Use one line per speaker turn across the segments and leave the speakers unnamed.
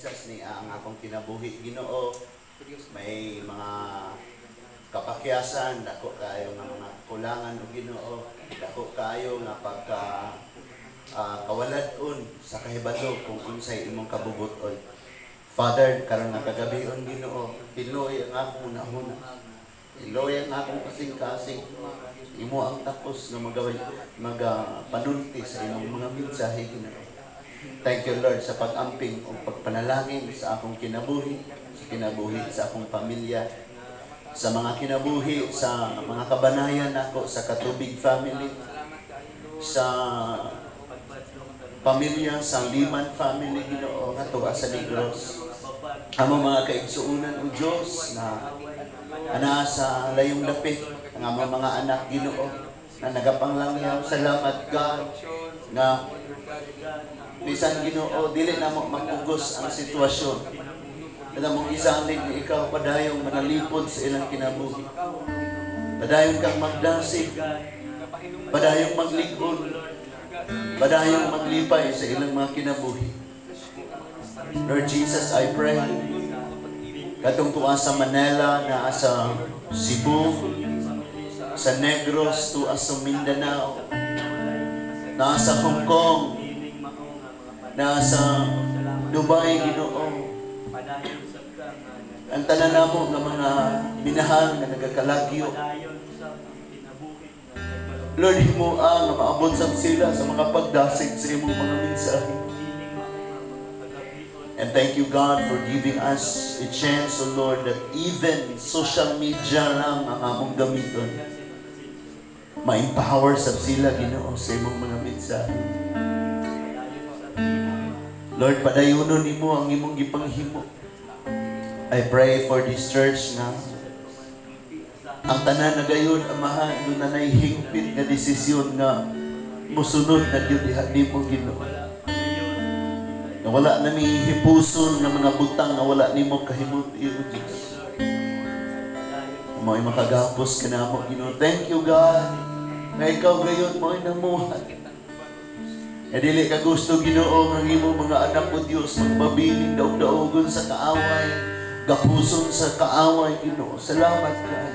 Jesus, ni ang akong kinabuhi, Ginoo. May mga kapakyasan, dako kaayo nga mga kulangan o Ginoo, dako kaayo nga pagka kawalad-on sa kahibalo kung unsay imong kabubuton. Father, karon nga kagabion, Ginoo, hinloy ang akong hunahuna. Hinloy ang akong kasing-kasing. Imo ang takos nga magaway magapanulti sa imong mga mensahe, Ginoo. Thank you, Lord, sa pag-amping o pagpanalangin sa akong kinabuhi, sa kinabuhi sa akong pamilya, sa mga kinabuhi sa mga kabanayan nako sa Katubig family, sa pamilya sa Liman family, Ginoo, nga tuwa sa Negros. Amo mga kaigsuonan o Dios na ana sa layong dapit, ang among mga anak, Ginoo, na nagapanglangyaw. Salamat, God, nga bisan, Ginoo, dili namo mapugos ang sitwasyon. Kada mong isalig ni ikaw padayong manalipod sa ilang kinabuhi. Padayon kang magdasig, padayong maglig-on, padayong maglipay sa ilang mga kinabuhi. Lord Jesus, I pray, katong tuwa sa Manila, naa sa Cebu, sa Negros, tuwa sa Mindanao, naa sa Hong Kong, naa sa Dubai, Ginoo. Ang tanan namo nga mga minahal nga nagakalagyo. Lord, himoa nga maabot sab sila sa mga pagdasig sa imong mga mensahe. And thank you, God, for giving us a chance, O Lord, that even social media lang ang among gamiton. Ma-empower sab sila, Ginoo, sa imong mga mensahe. Lord, padayonon nimo ang imong gipanghimo. I pray for this church nga ang tanan na gayon, Amahan, duna na hingpit nga desisyon nga musunod na gyud diha nimo, Ginoo. Nga wala na mi hipuson nga mga butang nga wala nimo kahimut o Diyos. Mao'y makagapos kanamo, Ginoo. Thank you, God, nga ikaw gayon mao'y namuhat. Nga dili ka gusto, Ginoo, nga imong mga anak o Dios magbabiling daog-daogon sa kaaway, gapuson sa kaaway, Ginoo. Salamat kaayo.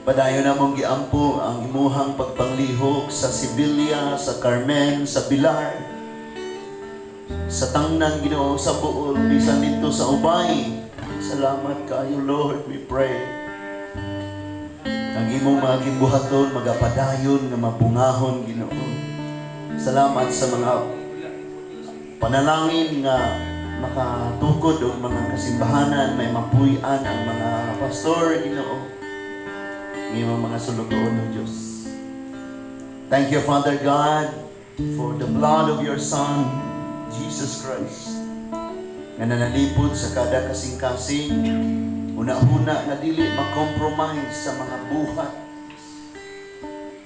Padayon namong giampo ang imuhang pagpanglihok sa Sevilla, sa Carmen, sa Pilar, sa Tangnan, Ginoo, sa Bool, bisan dito sa Ubay. Salamat kaayo, Lord, we pray. Ang imong mga gimbuhaton, magapadayon nga mabungahon, Ginoo. Salamat sa mga panalangin nga makatukod og mga kasimbahanan, may mapuy-an ang mga pastor, Ginoo. Ng imong mga sulugoon ng Diyos. Thank you, Father God, for the blood of your Son, Jesus Christ, nga nanalipod sa kada kasing-kasing, una-una nga dili makompromise sa mga buhat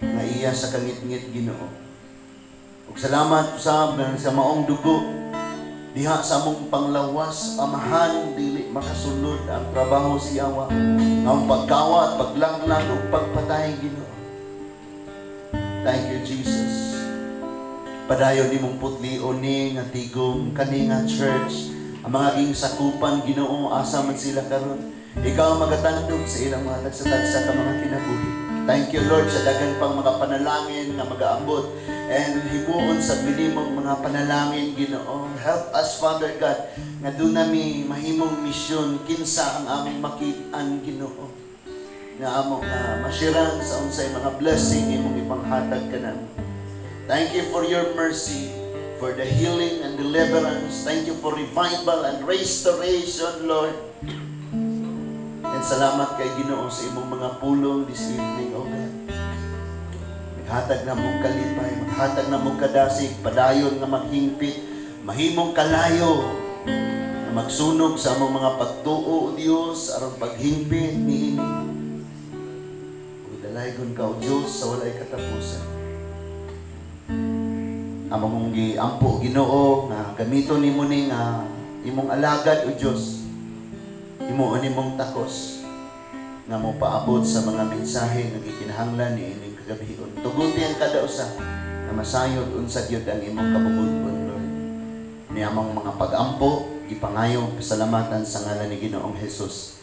nga iya sa kangitngit, Ginoo. Ug salamat usab nga sa maong dugo diha sa among panglawas, Amahan, dili makasulod ang trabaho sa yawa nga ang pagkawat, paglanglang ug pagpatay, Ginoo. Thank you, Jesus. Padayon nimong putlion ni nga tigom kani nga church, ang mga ging sakupan, Ginoo, asa man sila karon. Ikaw ang magatandog sa ilang mga tagsa-tagsa ka mga kinabuhi. Thank you, Lord, sa daghan pang mga panalangin nga magaambot and himuon sa minimong mga panalangin, Ginoo. Help us, Father God, nga duna mi mahimong misyon, kinsa ang among makit-an, Ginoo, nga amo nga mashiran sa unsay mga blessing imong ipanghatag kanamo. Thank you for your mercy, for the healing and deliverance. Thank you for revival and restoration, Lord. And salamat kay Ginoo sa imong mga pulong this evening, O God. Maghatag na mong kalipay, maghatag na mong kadasig, padayon nga maghingpit, mahimong kalayo, na magsunog sa among mga pagtuo, O Dios, aron paghingpit niini. Ug dalaygon ka, O Dios, sa walay katapusan. Among giampo, Ginoo, nga gamiton nimo ni nga imong alagad, O Dios. Himuon nimong takos nga mo paabot sa mga mensahe nga gikinahanglan ni ining kagabion. Tuguti ang kada usa nga masayod unsa gyud ang imong kabubut-on, Lord. Ni among mga pag-ampo, gipangayo pasalamatan sa ngalan ni Ginoong Jesus.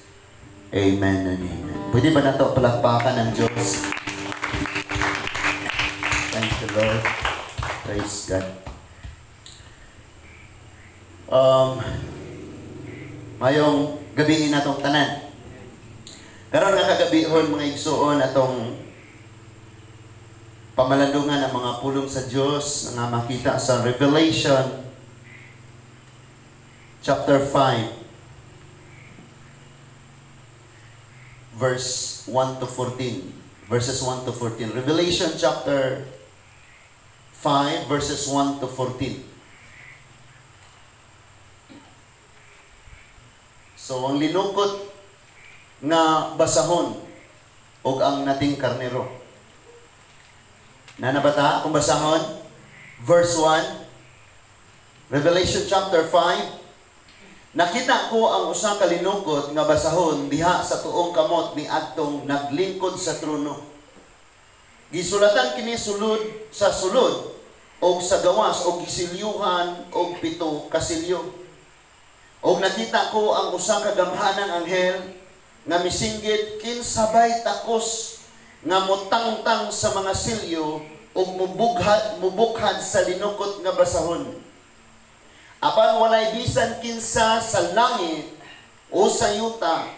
Amen and amen. Pwede ba nato palakpakan ng Diyos? Thank you, Lord. Praise God. Mayong gabi natong tanan. Karon nga kagabihon, mga igsuon, atong pamalandungan ang mga pulong sa Dios nga makita sa Revelation chapter 5 verse 1 to 14. Verses 1 to 14. Revelation chapter 5 verses 1 to 14. So ang linukot nga basahon og ang nating karnero. Nanabata kung basahon? Verse 1, Revelation chapter 5. Nakita ko ang usa ka linukot nga basahon diha sa tuong kamot ni adtong naglingkod sa trono. Gisulatan kini sulod sa sulod og sa gawas og gisilyuhan og 7 ka silyo. Og nakita ko ang usa ka gamhanang anghel nga misinggit, "Kinsabay takos nga motangtang sa mga silyo ug mubukhad sa linukot nga basahon?" Apan walay bisan kinsa sa langit o sa yuta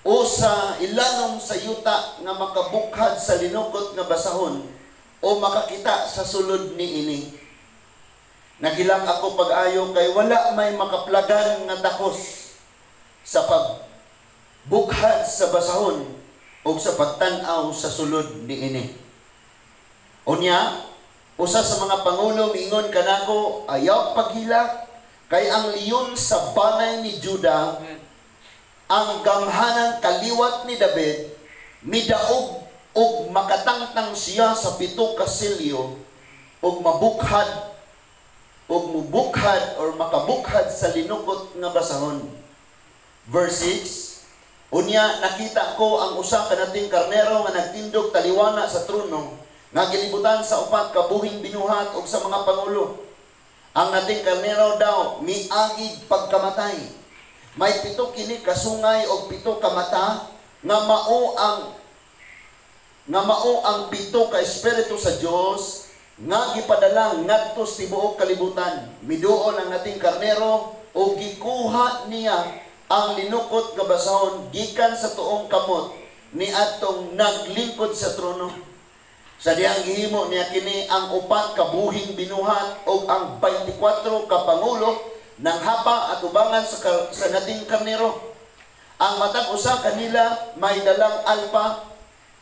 o sa ilalom sa yuta nga makabukhad sa linukot nga basahon o makakita sa sulod niini. Nagilak ako pag-ayo kay wala may makaplagan nga takos sa pagbukhad sa basahon o sa pagtan-aw sa sulod niini. Unya, usa sa mga pangulo miingon kanako, "Ayaw paghilak, kay ang leon sa banay ni Juda, ang gamhanang kaliwat ni David, midaog og makatangtang siya sa 7 ka silyo og mabukhad og mubukhad or makabukhad sa linukot nga basahon." Verse 6, unya nakita ko ang usa ka nating karnero nga nagtindog taliwana sa trono, nga gilibutan sa 4 ka buhing binuhat og sa mga pangulo. Ang nating karnero daw miagig pagkamatay. May 7 kini kasungay og 7 ka mata nga mao ang 7 ka espiritu sa Dios nga gipadala ngadto sa tibuok kalibutan. Miduol ang nating karnero og gikuha niya ang linukot nga basahon gikan sa tuong kamot ni atong naglingkod sa trono. Sa diyang gihimo niya kini ang 4 ka buhing binuhat og ang 24 ka pangulo ng hapa at ubangan sa nating karnero. Ang matag usa kanila may dalang alpa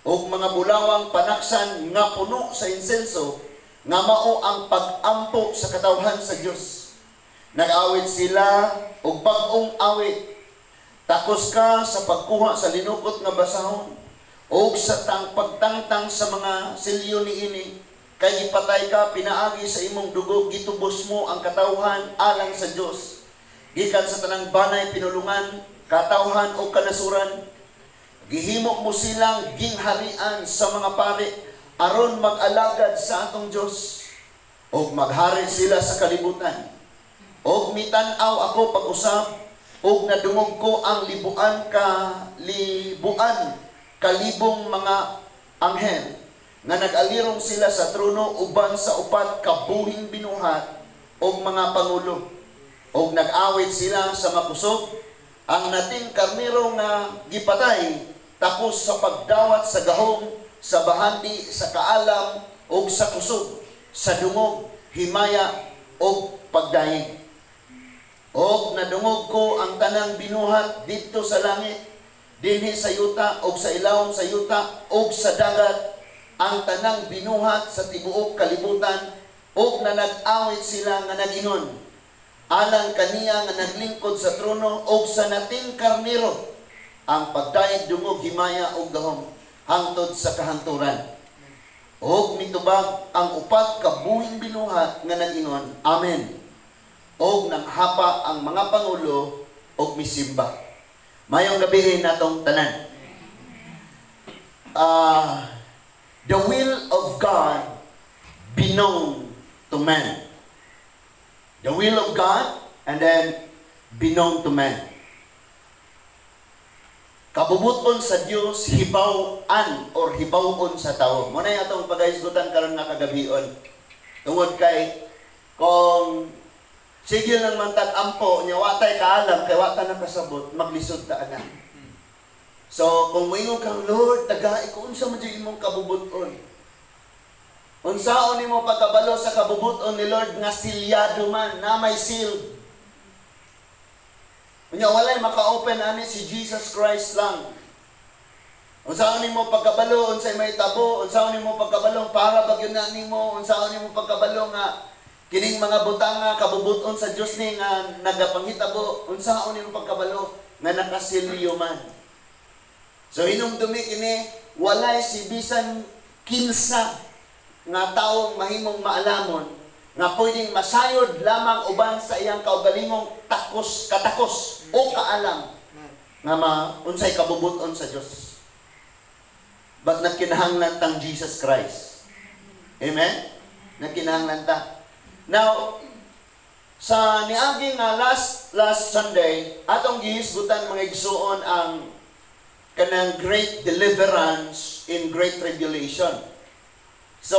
og mga bulawang panaksan nga puno sa insenso nga mao ang pag-ampo sa katawhan sa Dios. Nag-awit sila og bag-ong awit. "Takos ka sa pagkuha sa linukot nga basahon og sa pagtangtang sa mga silyo niini, kay gipatay ka pinaagi sa imong dugo, gitubos mo ang katawhan alang sa Dios gikan sa tanang banay, pinulungan, katawhan o kanasuran. Gihimo mo silang gingharian sa mga pari aron mag-alagad sa atong Dios og maghari sila sa kalibutan." Og mitan-aw ako pag-usab og nadungog ko ang libuan ka libuan kalibong mga anghel nga nag-alirong sila sa trono uban sa 4 ka buhing binuhat og mga pangulo. Og nag-awit sila sa makusog, "Ang nating karnero nga gipatay takos sa pagdawat sa gahom, sa bahandi, sa kaalam og sa kusog, sa dungog, himaya og pagdayeg." Og nadungog ko ang tanang binuhat didto sa langit, dinhi sa yuta og sa ilawom sa yuta og sa dagat, ang tanang binuhat sa tibuok kalibutan, og nanag-awit sila nga nag-ingon, "Alang kaniya nga naglingkod sa trono og sa nating karnero ang pagdayeg, dungog, himaya og gahom hangtod sa kahanturan." Og mitubag ang 4 ka buhing binuhat nga nag-ingon, "Amen." Og nanghapa ang mga pangulo og misimba. Mayong gabihin natong tanan. The will of God be known to man. The will of God and then be known to man. Kabubuton sa Dios hibaw-an or hibaw-on sa tao. Mao na atong pagahisgutan karon nga kagabion. Tungod kay kung sige lang man tag ampo nya wa tay kaalam kay wa ta nakasabot, maglisod ta ana. So kung moingon kang, "Lord, tagai ko, unsa man jud imong kabubuton?" Unsaon nimo pagkabalo sa kabubuton ni Lord nga silyado man, na may seal? Unya walay maka-open ani, si Jesus Christ lang. Unsaon nimo pagkabalo unsay mahitabo? Unsaon nimo pagkabalo para ba gyud na nimo? Unsaon nimo pagkabalo nga kining mga butang nga kabubuton sa Dios ni nga nagapanghitabo? Unsaon nimo pagkabalo nga nakasilyo man? So hinumdumi kini, walay si bisan kinsa nga taong mahimong maalamon nga pwedeng masayod lamang uban sa iyang kaugalingong takos, katakos o kaalam nga ma unsay kabubuton sa Dios. But nagkinahanglan tang Jesus Christ. Amen? Nagkinahanglan ta. Now, sa niagi nga last last Sunday, atong gihisgutan, mga igsuon, ang kanang great deliverance in great tribulation. So,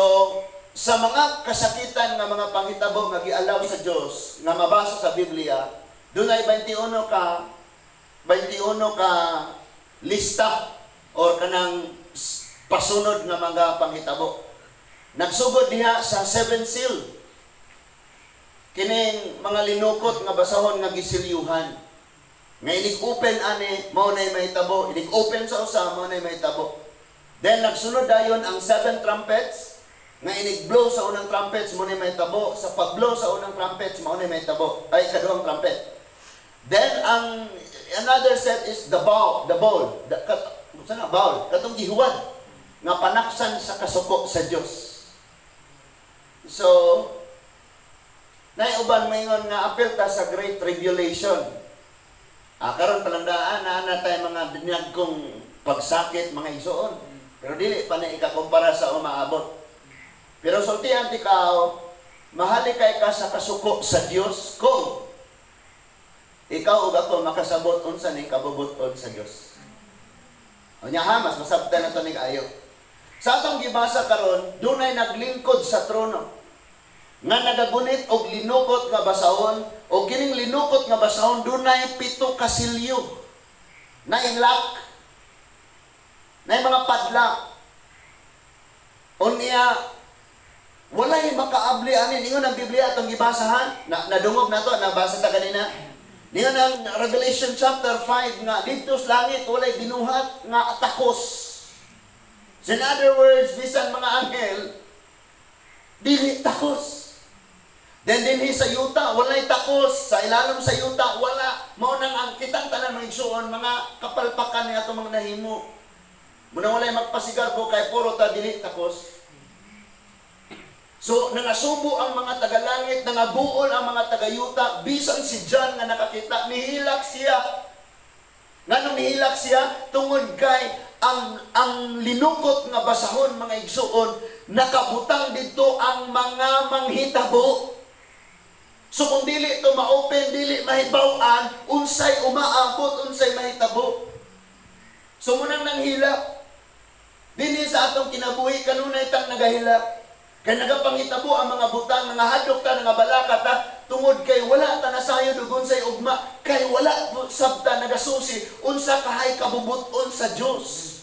sa mga kasakitan nga mga panghitabo nga gialaw sa Dios nga mabasa sa Biblia, dunay 21 ka lista or kanang pasunod nga mga panghitabo. Nagsugod diha sa seven seal. Kining mga linukot nga basahon nga gisilyuhan. Nga inig-open ani, mao nay mahitabo. Inig-open sa usa, mao nay mahitabo. Then nagsunod dayon ang seven trumpets nga inig-blow sa unang trumpets, mao nay mahitabo. Sa pag-blow sa unang trumpets, mao nay mahitabo. Ay, kaduhang trumpet. Then ang another set is the bowl, the kat, sana bowl, katong gihuwad nga panaksan sa kasuko sa Dios. So, naiuban maingon nga apil ta sa Great Tribulation. Ah, karon palang daan na na tayo mga binyag kong pagsakit, mga igsuon. Pero dili pa na ikakumpara sa umaabot. Pero sultihan ikaw, mahalikay ka sa kasuko sa Dios kung ikaw ug ako makasabot unsa ning kabubuton sa Dios. Unya ha, mas masabtan na to ning ayo. Sa atong gibasa karon, dunay naglingkod sa trono nga nagagunit og linukot nga basahon, o kining linukot nga basahon dunay pito ka silyo. Naay lock. Naay mga padlock. Unya walay makaabli ani. Ningon ang Biblia, atong gibasahan na, nadungog nato, nabasa ta kanina. Ningon ang Revelation chapter 5 nga didto sa langit walay binuhat nga takos. So in other words, bisan mga anghel dili takos. Then dinhi sa yuta walay takos, sa ilalom sa yuta wala. Mao nang ang kitang tanan, mga igsuon, mga kapalpakan ni atong mga nahimo. Muna walay magpasigarbo kay puro ta dili takos. So, nangasubo ang mga tagalangit, nangabuol ang mga tagayuta, bisan si John nga nakakita, nihilak siya. Nganong nihilak siya? Tungod kay ang linukot nga basahon, mga igsuon, nakabutang dito ang mga manghitabo. So kung dili ito ma-open, dili mahibaw-an unsay umaabot, unsay mahitabo. So munang nanghilak. Dinhi sa atong kinabuhi, kanunay tang nagahilak. Kay nagapangitabo ang mga butang, nangahadlok ta, nangabalaka ta, tungod kay wala ta nasayod ug unsay ugma, kay wala sabta nagasusi unsa kahay kabubuton sa Dios.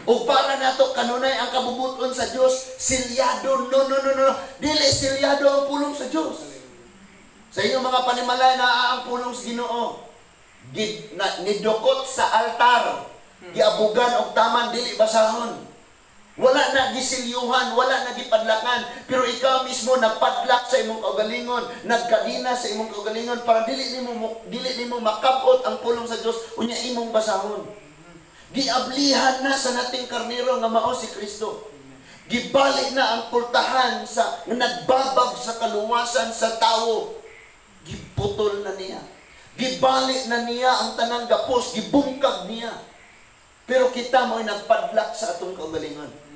Ug para nato kanunay ang kabubuton sa Dios, silyado. No, no, no, no. Dili silyado ang pulong sa Dios. Sa inyong mga panimalay, naa ang pulong sa Ginoo. Gid, na, nidukot sa altar. Giabugan og taman, dili basahon. Wala na gisilyuhan, wala na gipadlakan, pero ikaw mismo nagpadlak sa imong kaugalingon, nagkadina sa imong kaugalingon para dili nimo makabot ang pulong sa Dios unya imong basahon. Giablihan na sa nating karnero nga mao si Kristo. Gibali na ang pultahan sa nga nagbabag sa kaluwasan sa tawo. Giputol na niya. Gibali na niya ang tanang gapos, gibungkag niya. Pero kita mo'y nagpadlak sa atong kaugalingon.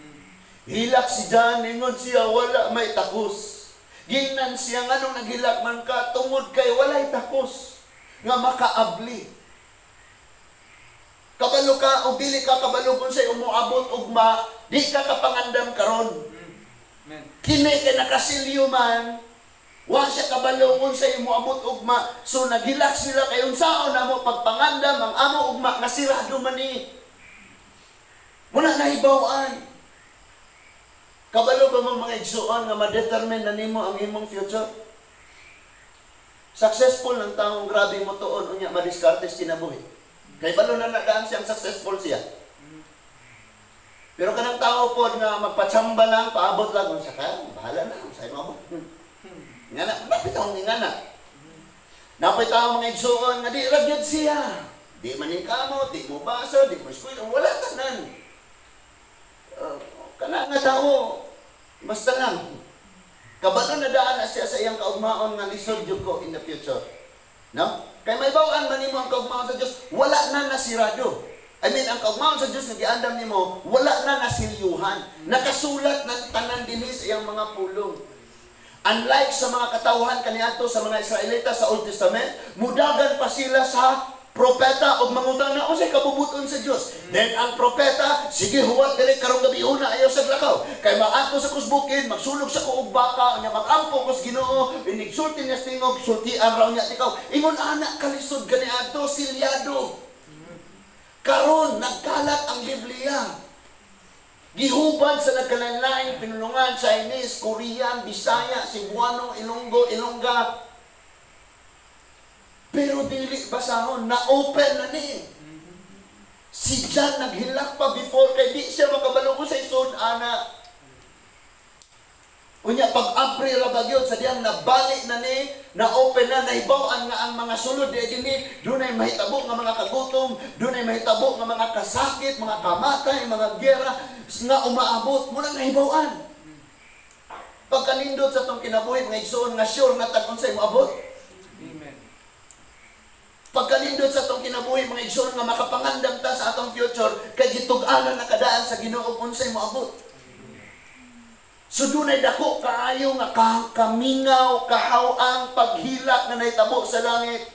Hilak si John, ingon siya, wala may takos. Gingnan siya, nganong naghilak man ka? Tungod kay walay takos nga makaabli. Kabalo ka o dili ka kabalo kung sa'y umuabot ugma, di ka kapangandam karon.
Amen.
Kini kay nakasilyo man, wa siya kabalo kung sa'y umuabot ugma. So naghilak sila kay unsaon namo pagpangandam ang amo ugma nga sirado man ni. Wala nahibaw-an. Kabalo ba mo, mga igsuon, nga ma-determine na nimo ang imong future? Successful ng taong grabe mo tuon, unya madiskarte sa kinabuhi. Kay balo na nadaan siyang successful siya. Pero kanang tao pod nga magpatsamba lang, paabot lang, unsa ka, bahala na, sa imo abot. Nga na, bakit akong nga na? Napay tao, mga igsuon, nga di ra gyud siya. Di man kamot, di mo basa, di mo eskwela, wala tanan. Kana nga tao, basta lang. Kabalo na daan na siya sa iyang kaugmaon nga lisod jud ko in the future. No? Kay may bawaan man nimo ang kaugmaon sa Dios, wala na nasirado. I mean, ang kaugmaon sa Dios nga giandam nimo, wala na nasilyuhan. Nakasulat ng tanan dinhi sa iyang mga pulong. Unlike sa mga katawhan kaniadto sa mga Israelita sa Old Testament, mudagan pa sila sa propeta og mangutana unsay kabubuton sa Dios. Then ang propeta, "Sige, huwat diri karong gabi una, ayaw sa lakaw. Kay maadto sa kus bukid, magsulog sa kuog baka, nya magampo kus Ginoo, inigsulti niya sa tingog, sultian raw niya ikaw." Ingon ana kalisod kaniadto, silyado. Karon nagkalat ang Biblia. Gihubad sa nagkalain-laing pinulungan, Chinese, Korean, Bisaya, Cebuano, Ilonggo, Ilongga. Pero dili basahon, na-open na ni. Si John naghilak pa before kay di siya makabalo ko sa isod ana. Unya pag abri ra ba gyud sa diyang nabali na ni, na-open na, nahibaw-an nga ang mga sulod di dinhi dunay mahitabo nga mga kagutom, dunay mahitabo nga mga kasakit, mga kamatay, mga giyera nga umaabot, mo nang nahibaw-an. Pagkanindot sa tong kinabuhi, mga igsoon, nga sure nga tag unsay moabot.
Amen.
Pagkanindot sa atong kinabuhi, mga igsoon, nga makapangandam ta sa atong future kay gitug-anan na kadaan sa Ginoo kung unsay moabot. So dunay dako kaayo nga kamingaw, kahaw-ang paghilak nga nahitabo sa langit.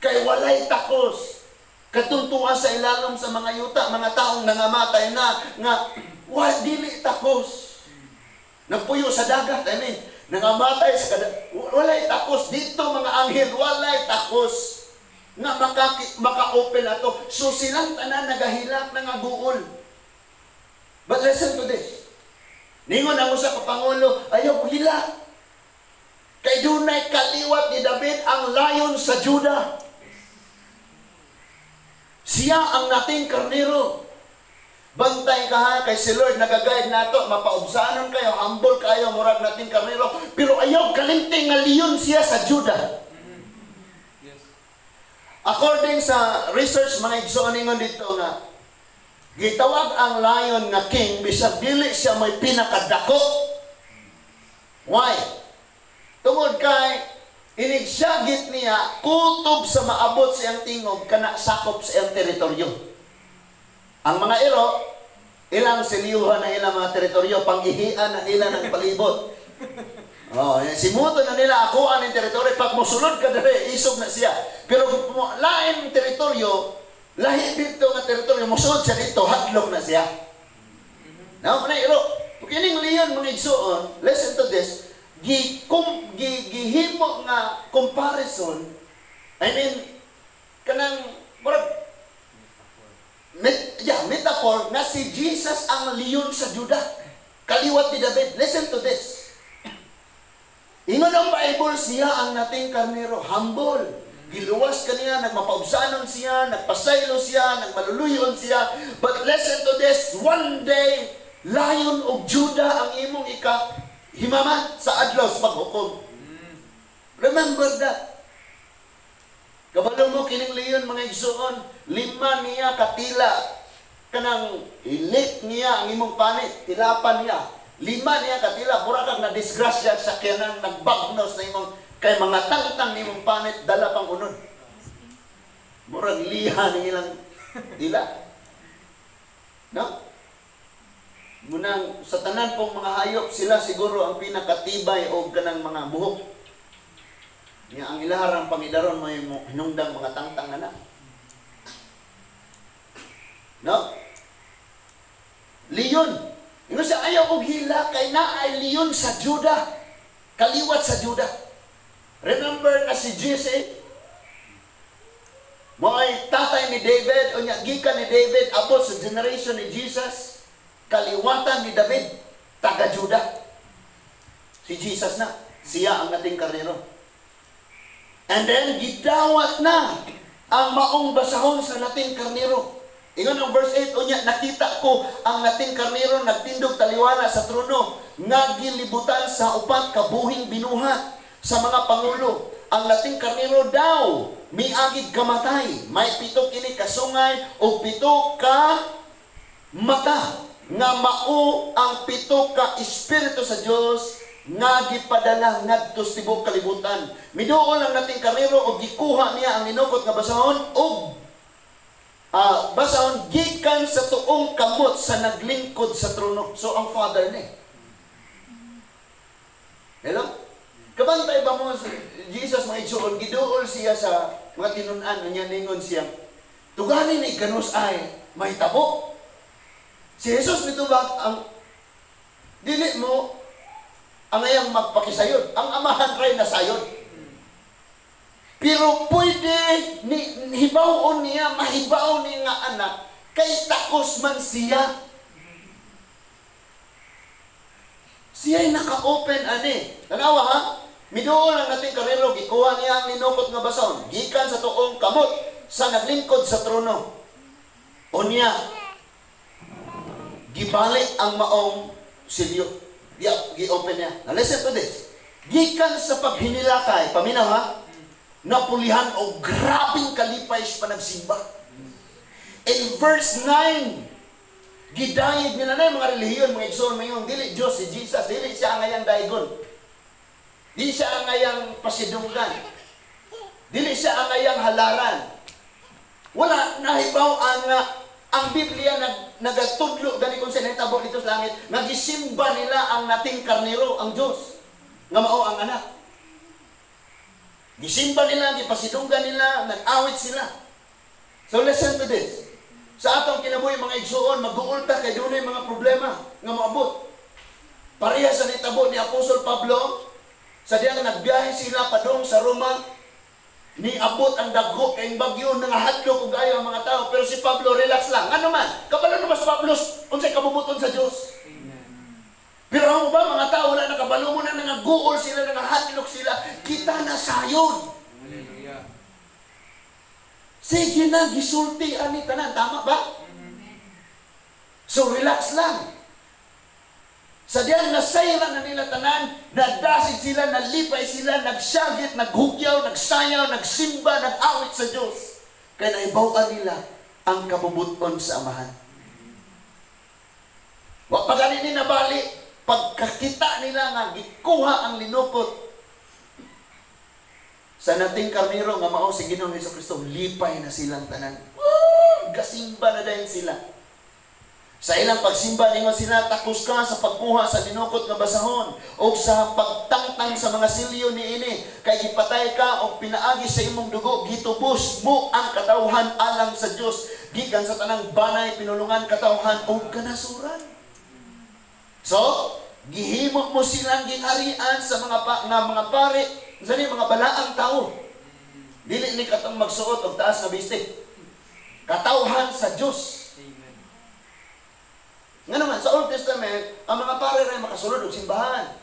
Kay walay takos. Katong tuwa sa ilalom sa mga yuta, mga taong nangamatay na nga wa dili takos. Nagpuyo sa dagat, I mean, nangamatay sa kada, walay takos dito mga anghel, walay takos nga maka-open ato. So silang tanan nagahilak, nangaguol. But listen to this. Ningon ang usa ka pangulo, "Ayaw hilak. Kay dunay kaliwat ni David, ang Lion sa Judah. Siya ang nating karnero." Bantay ka ha, kay si Lord nagaguide nato, mapaubsanon kayo, humble kayo, murag nating karnero. Pero ayaw kalimti nga leon siya sa Judah. According sa research, mga igsoon, ningon dito nga gitawag ang lion nga king bisag dili siya may pinakadako. Why? Tungod kay inig syagit niya, kutob sa maabot sa iyang tingog kana sakop sa iyang teritoryo. Ang mga iro, ilang silyuhan na ilang mga teritoryo, pang-ihian na nila ng palibot. Oh, eh, simuto na nila ako ang teritoryo. Pag mosulod ka dere, isog na siya. Pero kung lain teritoryo, lahi dito nga teritoryo, mosulod siya dito, hadlok na siya. Now, na iro, kining leon, mga igsuon, listen to this, gi, kum, gi, gihimo nga comparison, I mean, kanang, murag, yeah, metaphor, na si Jesus ang leon sa Judah. Kaliwat ni David. Listen to this. Ingon ang Bible, siya ang nating karnero, humble. Giluwas kaniya, nagmapaubsanon siya, nagpasaylo siya, nagmaluluyon siya. But listen to this, one day, Lion of Judah ang imong ika himamat sa adlaw sa paghukom. Remember that. Kabalo mo kining leon, mga igsuon, lima niya katila kanang ilik niya ang imong panit, tilapan niya. Lima niya katila, mura kag na disgrasya sa sakyanan, nagbagnos na imong kay mga tangtang nimong panit dala pang unod. Murag liha ni ilang dila. No? Munang sa tanan pong mga hayop, sila siguro ang pinakatibay og kanang mga buhok. Nya ang ilaharang pangidaron may hinungdang mga tangtang na na. No? Leon. Ingon siya, ayaw og hila kay naay leon sa Juda. Kaliwat sa Juda. Remember na si Jesse, mo'y tatay ni David, unya gikan ni David, abot sa generation ni Jesus, kaliwatan ni David, taga Juda. Si Jesus na, siya ang nating karnero. And then, gidawat na ang maong basahon sa nating karnero. Ingon ang verse 8, unya, nakita ko ang nating karnero nagtindog taliwala sa trono, nga gilibutan sa upat kabuhing binuhat sa mga pangulo. Ang nating karnero daw, miagid kamatay. May 7 kini kasungay o 7 ka mata, nga mao ang 7 ka espiritu sa Dios nga gipadala ngadto sa tibuok kalibutan. Miduol ang nating karnero og gikuha niya ang ninukot nga basahon og basahon gikan sa tuong kamot sa naglingkod sa trono. So ang Father ni. Hello? Kabantay ba mo Jesus mga igsoon, giduol siya sa mga tinun-an, unya ningon siya, tugani ni kanus ay mahitabo. Si Jesus mitubag ang dili mo ang ayang magpakisayod, ang amahan ray nasayod. Pero pwede ni hibaw-on niya, mahibaw ni nga anak, kay takos man siya. Siya'y naka-open ani. Tanawa ha? Miduol ang nating karnero, gikuha niya ang ninukot nga bason, gikan sa tuong kamot sa naglingkod sa trono. Unya, gibalik ang maong silyo. Gi-open niya. Now listen to this. Gikan sa paghinilakay, paminaw ha? Napulihan o grabing kalipay sa panagsimba. In verse 9, gidayeg nila na yung mga relihiyon, mga igsoon, mayon, dili Diyos si Jesus, dili siya ang ngayang daigon. Dili siya ang ngayang pasidunggan. Dili siya ang ngayang halaran. Wala nahibaw ang Biblia nagatudlo gani kung sa nahitabo dito sa langit, nagisimba nila ang nating karnero, ang Diyos, nga mao ang anak. Gisimba nila, gipasidunggan nila, nag-awit sila. So listen to this. Sa atong kinabuhi mga igsoon, mag-uulta kay dunay mga problema nga moabot. Pareha sa nitabo ni Apostol Pablo, sa diyang nagbiyahe sila padung sa Roma, niabot ang dagko kay bagyo, nangahadlok og ayo ang mga tao, pero si Pablo relax lang. Ano man? Kabalo naman si Pablo unsay kabubuton sa Dios. Pero amo ba mga tao wala nakabalo mo na nangaguol sila, nangahadlok sila, kita na sayon.
Hallelujah.
Sige na, gisulti ani tanan, tama ba? So relax lang. Sa diyang nasayra na nila tanan, nadasid sila, nalipay sila, nagsyagit, naghugyaw, nagsayaw, nagsimba, nag-awit sa Diyos. Kaya naibawan nila ang kabubuton sa Amahan. Wa pa gani ni nabali, pagkakita nila nga gikuha ang linukot sa nating karnero nga mao si Ginoong Hesukristo, lipay na silang tanan. Woo! Gasimba na dayon sila. Sa ilang pagsimba ningon sila, takos ka sa pagkuha sa dinukot nga basahon o sa pagtangtang sa mga silyo niini, kay gipatay ka og pinaagi sa imong dugo, gitubos mo ang katawhan alang sa Dios gikan sa tanang banay, pinulungan, katawhan og kanasuran. So, gihimo mo silang gingharian sa mga nga mga pare, sa ni mga balaang tao. Dili ni katong magsuot og taas nga bistik. Katawhan sa Dios. Nga naman, sa Old Testament, ang mga pare rin makasulod og simbahan.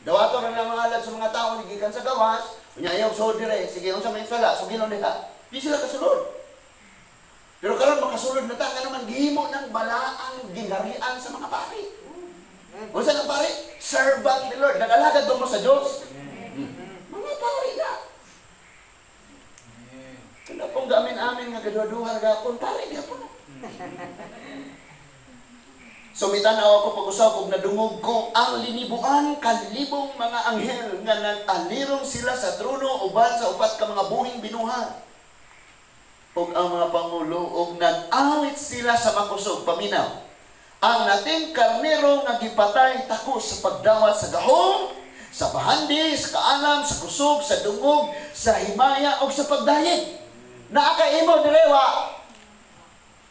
Dawato rin lang mga alad sa mga tao, gikan sa gawas, unya ayaw suod dire, sige, unsa may sala, so ginon nila. Di sila kasulod. Pero karon makasulod na ta, nga naman, gihimo ng balaang gingharian sa mga pare. Unsa ng pare? Servant ni Lord. Nag-alagad ba mo sa Diyos? Mga pare na. Kaya pong gamin-amin nga gaduha-duha gapon, pare gapon na. So mitanaw ako pag-usap og nadungog ko ang linibuan kalibong mga anghel nga nag-alirong sila sa trono uban sa upat ka mga buhing binuhat. Og ang mga pangulo og nag-awit sila sa makusog paminaw. Ang nating karnero nga gipatay takos sa pagdawat sa gahom, sa bahandi, sa kaalam, sa kusog, sa dungog, sa himaya o sa pagdayeg. Naa kay imo dire wa?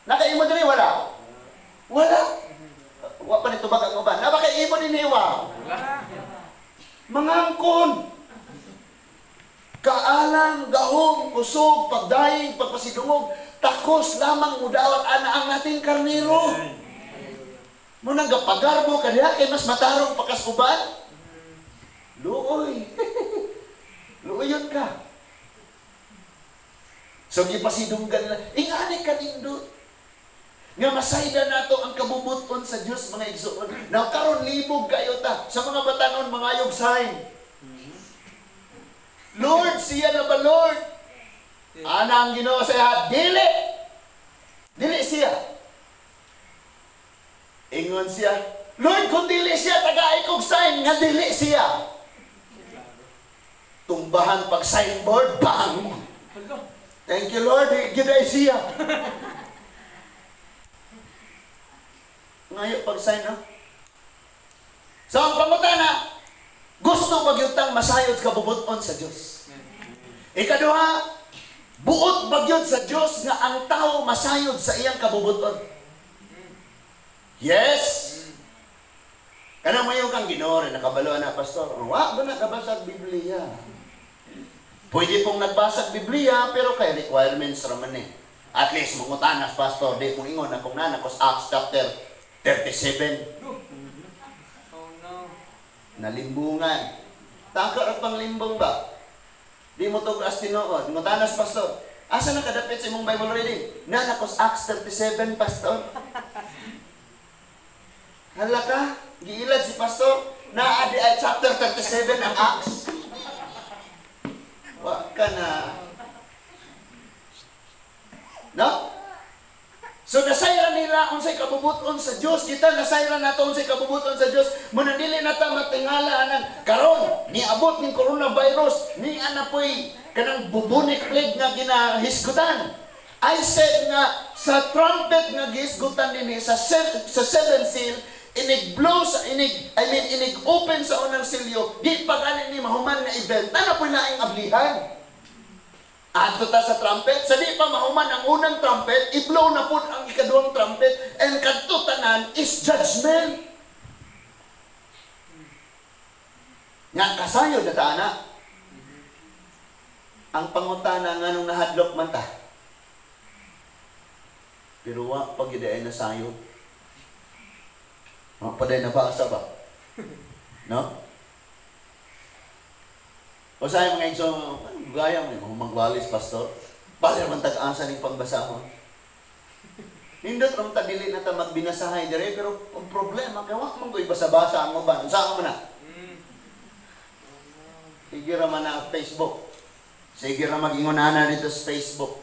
Nakaimo dire wala? Wala. Wa pa nito ang uban. Naa ba kay imo dinhi wa? Mangangkon. Kaalam, gahom, kusog, pagdayeg, pagpasidungog, takos lamang mudawat ana ang nating karnero. Munang gapagarbo ka diha kay mas matarong pakas uban. Luoy. Luoyon ka. So gipasidunggan na, ingani ka nindot. Nga masayda nato ang kabubuton sa Dios, mga igsoon. Now karon libog kayo ta sa mga batanon mangayog sign. Lord, siya na ba, Lord? Ana ang Ginoo sa iya, dili. Dili siya. Ingon siya, Lord, kung dili siya, tagaay kog sign nga dili siya. Tumbahan pag signboard, bang! Thank you, Lord, gid ay siya. Ngayo pag sign, no? So, ang pangutana, gusto ba gyud tang masayod kabubuton sa Dios? Ikaduha, buot ba gyud sa Dios nga ang tao masayod sa iyang kabubuton? Yes! Kanang mayo kang Ginoo rin, nakabalo na, pastor. Wa ba nakabasa Biblia? Pwede pong nagbasa Biblia, pero kay requirements raman eh. At least, mangutanas, pastor, di kong ingon akong nanakos Acts chapter 37.
Oh no.
Nalimbungan. Taka ra pang limbong ba? Di mo tug-as tinuod. Mangutanas, pastor. Asa nakadapit sa imong Bible reading? Nanakos Acts 37, pastor. Hala ka, giilad si pastor. Naa di ay chapter 37 ang Acts. Wa ka na. No? So nasayran nila unsay kabubuton sa Dios. Kita nasayran nato unsay kabubuton sa Dios. Muna dili na ta matingala anang karon niabot ning coronavirus ni ana poy kanang bubonic plague nga ginahisgutan. I said nga sa trumpet nga gihisgutan dinhi sa seven seal, inig blow sa inig, I mean inig open sa unang silyo, di pa gani ni mahuman nga event. Ana poy laing ablihan. Adto ta sa trumpet, sa di pa mahuman ang unang trumpet, i-blow na pud ang ikaduhang trumpet, and kadto tanan is judgment. Nga kasayod na ta ana. Ang pangutana nganong nahadlok man ta. Pero wa pa gyud ay nasayod. Wa pa day nabasa ba? No? O sa mga igsoon, gaya mo, magwalis, pastor. Bali naman tag-asa ning pagbasahon. Nindot ram ta dili na ta magbinasahay dire, pero ang problema kay wa man koy basa-basa ang uban. Unsa man na? Sige ra man na Facebook. Sige ra mag-ingon ana dito sa Facebook.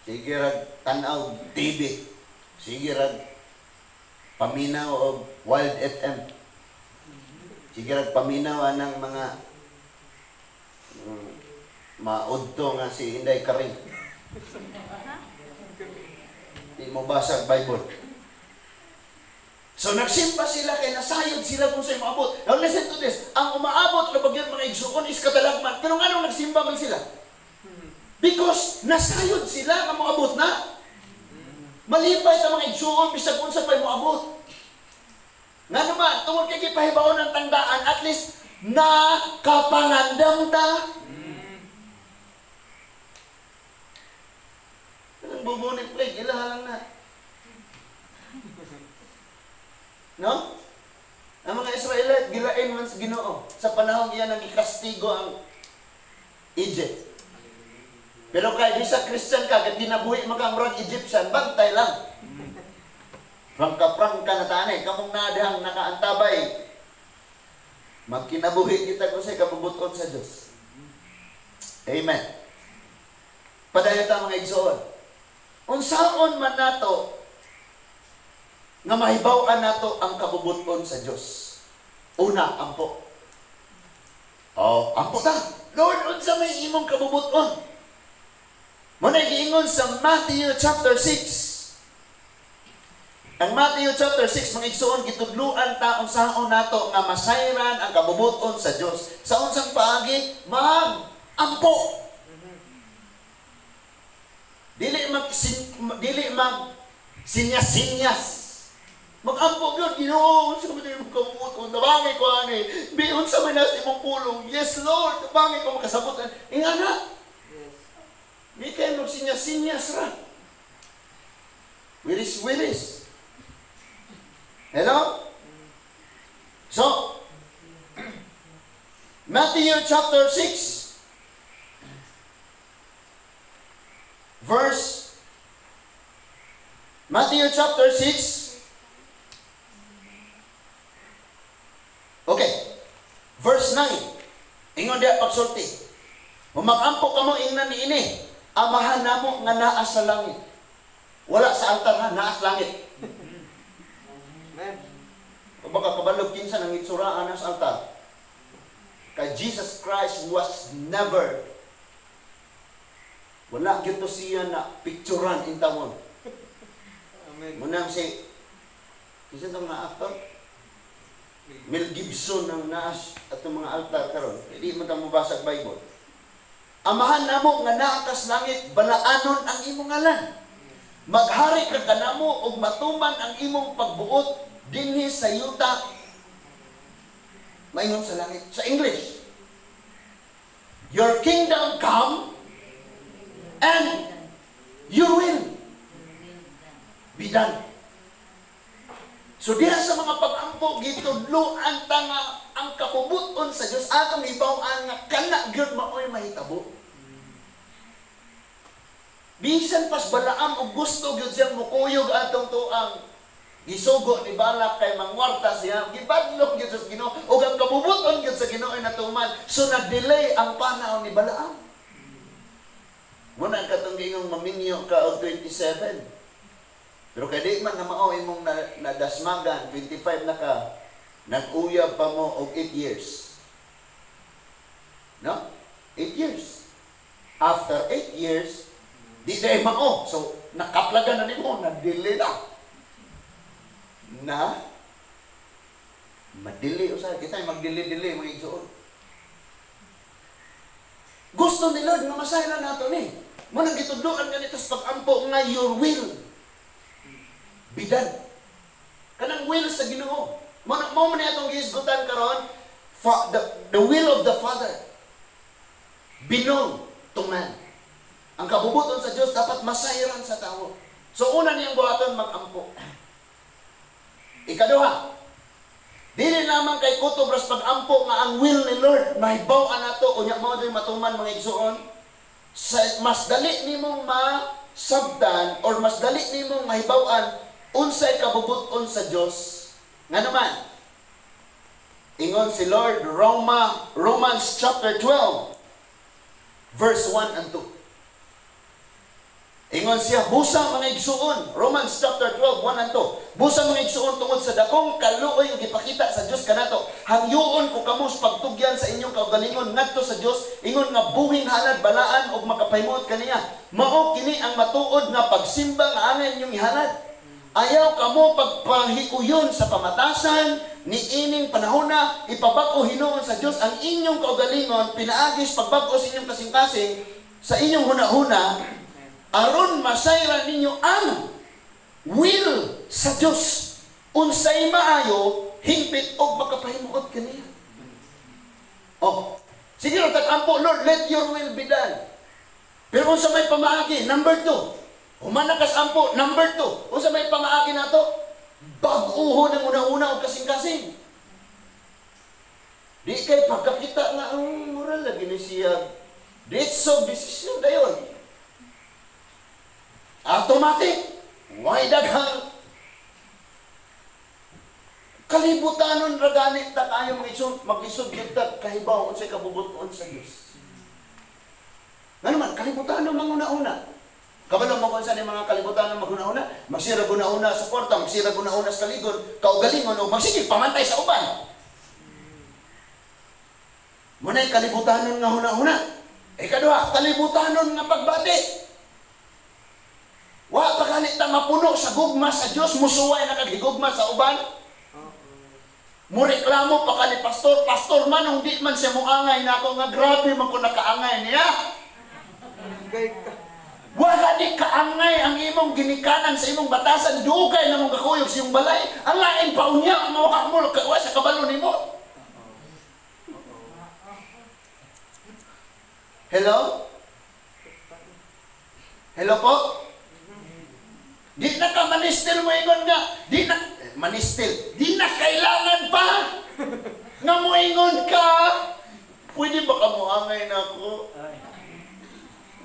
Sige ra tan-aw TV. Sige ra paminaw og Wild FM. Sige ra paminaw anang mga maudto nga si Inday Karing. Di mo basa Bible. So nagsimba sila kay nasayod sila kung sa'y maabot. Now listen to this. Ang umaabot na bagyan mga igsuon is katalagman. Pero nganong nagsimba man sila? Because nasayod sila nga moabot na. Malipay sa mga igsuon bisag unsa pa'y moabot. Ngano man, tungod kay gipahibaon ang tandaan, at least nakapangandam ta. Anong bubonic plague, ilaha lang na. No? Ang mga Israelite, gilain man sa Ginoo. Sa panahon iyan ang gikastigo ang Egypt. Pero kay bisa Christian ka, kat ginabuhi man ka murag Egyptian, bantay lang. Prangka-prangka na tanay, kamong nadihang nakaantabay. Magkinabuhi kita kung sa'y kabubuton sa Diyos. Amen. Padayon ta mga igsoon. Unsaon man nato nga mahibaw-an nato ang kabubuton sa Dios. Una, ampo. Oh, ampo ta. Lord, unsa may imong kabubuton? Muna giingon sa Matthew chapter 6. Ang Matthew chapter 6, mga igsoon, gitudluan ta unsaon nato nga masayran ang kabubuton sa Dios. Sa unsang paagi? Mag-ampo. Dili mag sinyas-sinyas. Mag-ampo gyud, "Ginoo, unsa man imong kabubuton? Tabangi ko ani. Bi unsa man nas imong pulong? Yes, Lord, tabangi ko makasabot." Ingana.
Yes.
Di kay magsinyas-sinyas ra. Wiris-wiris. Hello? So, Matthew chapter 6, verse, Matthew chapter 6, okay, verse 9, ingon diya pagsulti, "Magampo kamo ingnan niini, Amahan namo nga naa sa langit." Wala sa altar ha, naa sa langit.
Amen.
O baka kabalog kinsa nang itsuraan sa altar. Kay Jesus Christ was never, wala gyud to siya na picturan in tawon.
Amen.
Munang si, kinsa tong nga actor? Mel Gibson ang naas atong mga altar karon. Hindi man ta mabasa ang Bible. "Amahan namo nga naa kas langit, balaanon ang imong ngalan. Maghari ka kanamo ug matuman ang imong pagbuot dinhi sa yuta maingon sa langit." Sa English, "Your kingdom come and your will be done." So diha sa mga pag-ampo, gitudloan ta nga ang kabubuton sa Dios atong hibaw-an nga kana gyud maoy mahitabo. Bisan pas Balaam og gusto gyud siyang mukuyog atong tuang gisugo ni Balak kay mangwarta siya, gibadlong gyud sa Ginoo ug ang kabubuton gyud sa Ginoo ay natuman. So nag-delay ang panahon ni Balaam. Muna ang katong giingong maminyo ka og 27. Pero kay di man na mao imong nadasmagan, 25 na ka, nag-uyab pa mo og 8 years. No? 8 years. After 8 years, di na mao. So, nakaplagan na nimo, nag-delay na. Na, madili usahay. Kita ay magdili-dili, mga igsoon. Gusto ni Lord nga masayran nato ni. Mo nang gitudloan ganito sa pag-ampo nga your will be done. Kanang will sa Ginoo. Mo na mo man atong gihisgutan karon, the will of the Father be known to man. Ang kabubuton sa Dios dapat masayran sa tao. So una niyang buhaton, mag-ampo. Ikaduha, dili lamang kay kutob ras pag-ampo nga ang will ni Lord mahibaw-an nato unya mao din matuman, mga igsoon. Sa mas dali nimong masabtan or mas dali nimong mahibaw-an unsay kabubuton sa Dios. Ngano man? Ingon si Lord, Romans chapter 12 verse 1 and 2. Ingon siya, "Busa mga igsuon," Romans chapter 12, 1 and 2. "Busa mga igsuon, tungod sa dakong kaluoy nga gipakita sa Dios kanato, hangyoon ko kamo sa pagtugyan sa inyong kaugalingon ngadto sa Dios ingon nga buhing halad, balaan ug makapahimuot kaniya. Mao kini ang matuod nga pagsimba nga angay inyong ihalad. Ayaw kamo pagpahiuyon sa pamatasan ni ining panahona, ipabag-o hinuon sa Dios ang inyong kaugalingon pinaagi sa pagbag-o sa inyong kasing-kasing sa inyong hunahuna, aron masayran ninyo ang will sa Dios, unsay maayo, hingpit og makapahimuot kaniya." Oh, sige ra tag-ampo, "Lord, let your will be done." Pero unsa may pamaagi? Number 2. Human na kas ampo, number 2. Unsa may pamaagi nato? Bag-uhon ang una-una og kasing-kasing. Di kay pagkakita nga ang moral lagi ni siya. Ditso desisyon dayon. Automatic. Why daghang kalibutanon ra gani ta kayo, mga igsoon, maglisod gyud ta kahibaw unsay kabubuton sa Dios. Ngano man kalibutanon manguna-una. Kabalo mo kung saan yung mga kalibutanon maghuna-una, magsira guna-una sa kwarta, magsira guna-una sa kaligon, kaugalingon, o magsige pamantay sa uban. Muna'y kalibutanon nga huna-huna. Ikaduha, kalibutanon nga pagbati. Wa pa gani ta mapuno sa gugma sa Dios, musuway na kag higugma sa uban. Mureklamo pa ka ni pastor, pastor man di man siya muangay nako nga grabe man ko nakaangay niya. Wa gani kaangay ang imong ginikanan sa imong batasan, dugay na mong kakuyog sa imong balay. Ang lain pa unya mo mo wa sa kabalo nimo. Hello? Hello po? Di na ka manistil mo ingon nga, di na manistil, di na kailangan pa nga moingon ka. Pwede ba ka moangay na ako?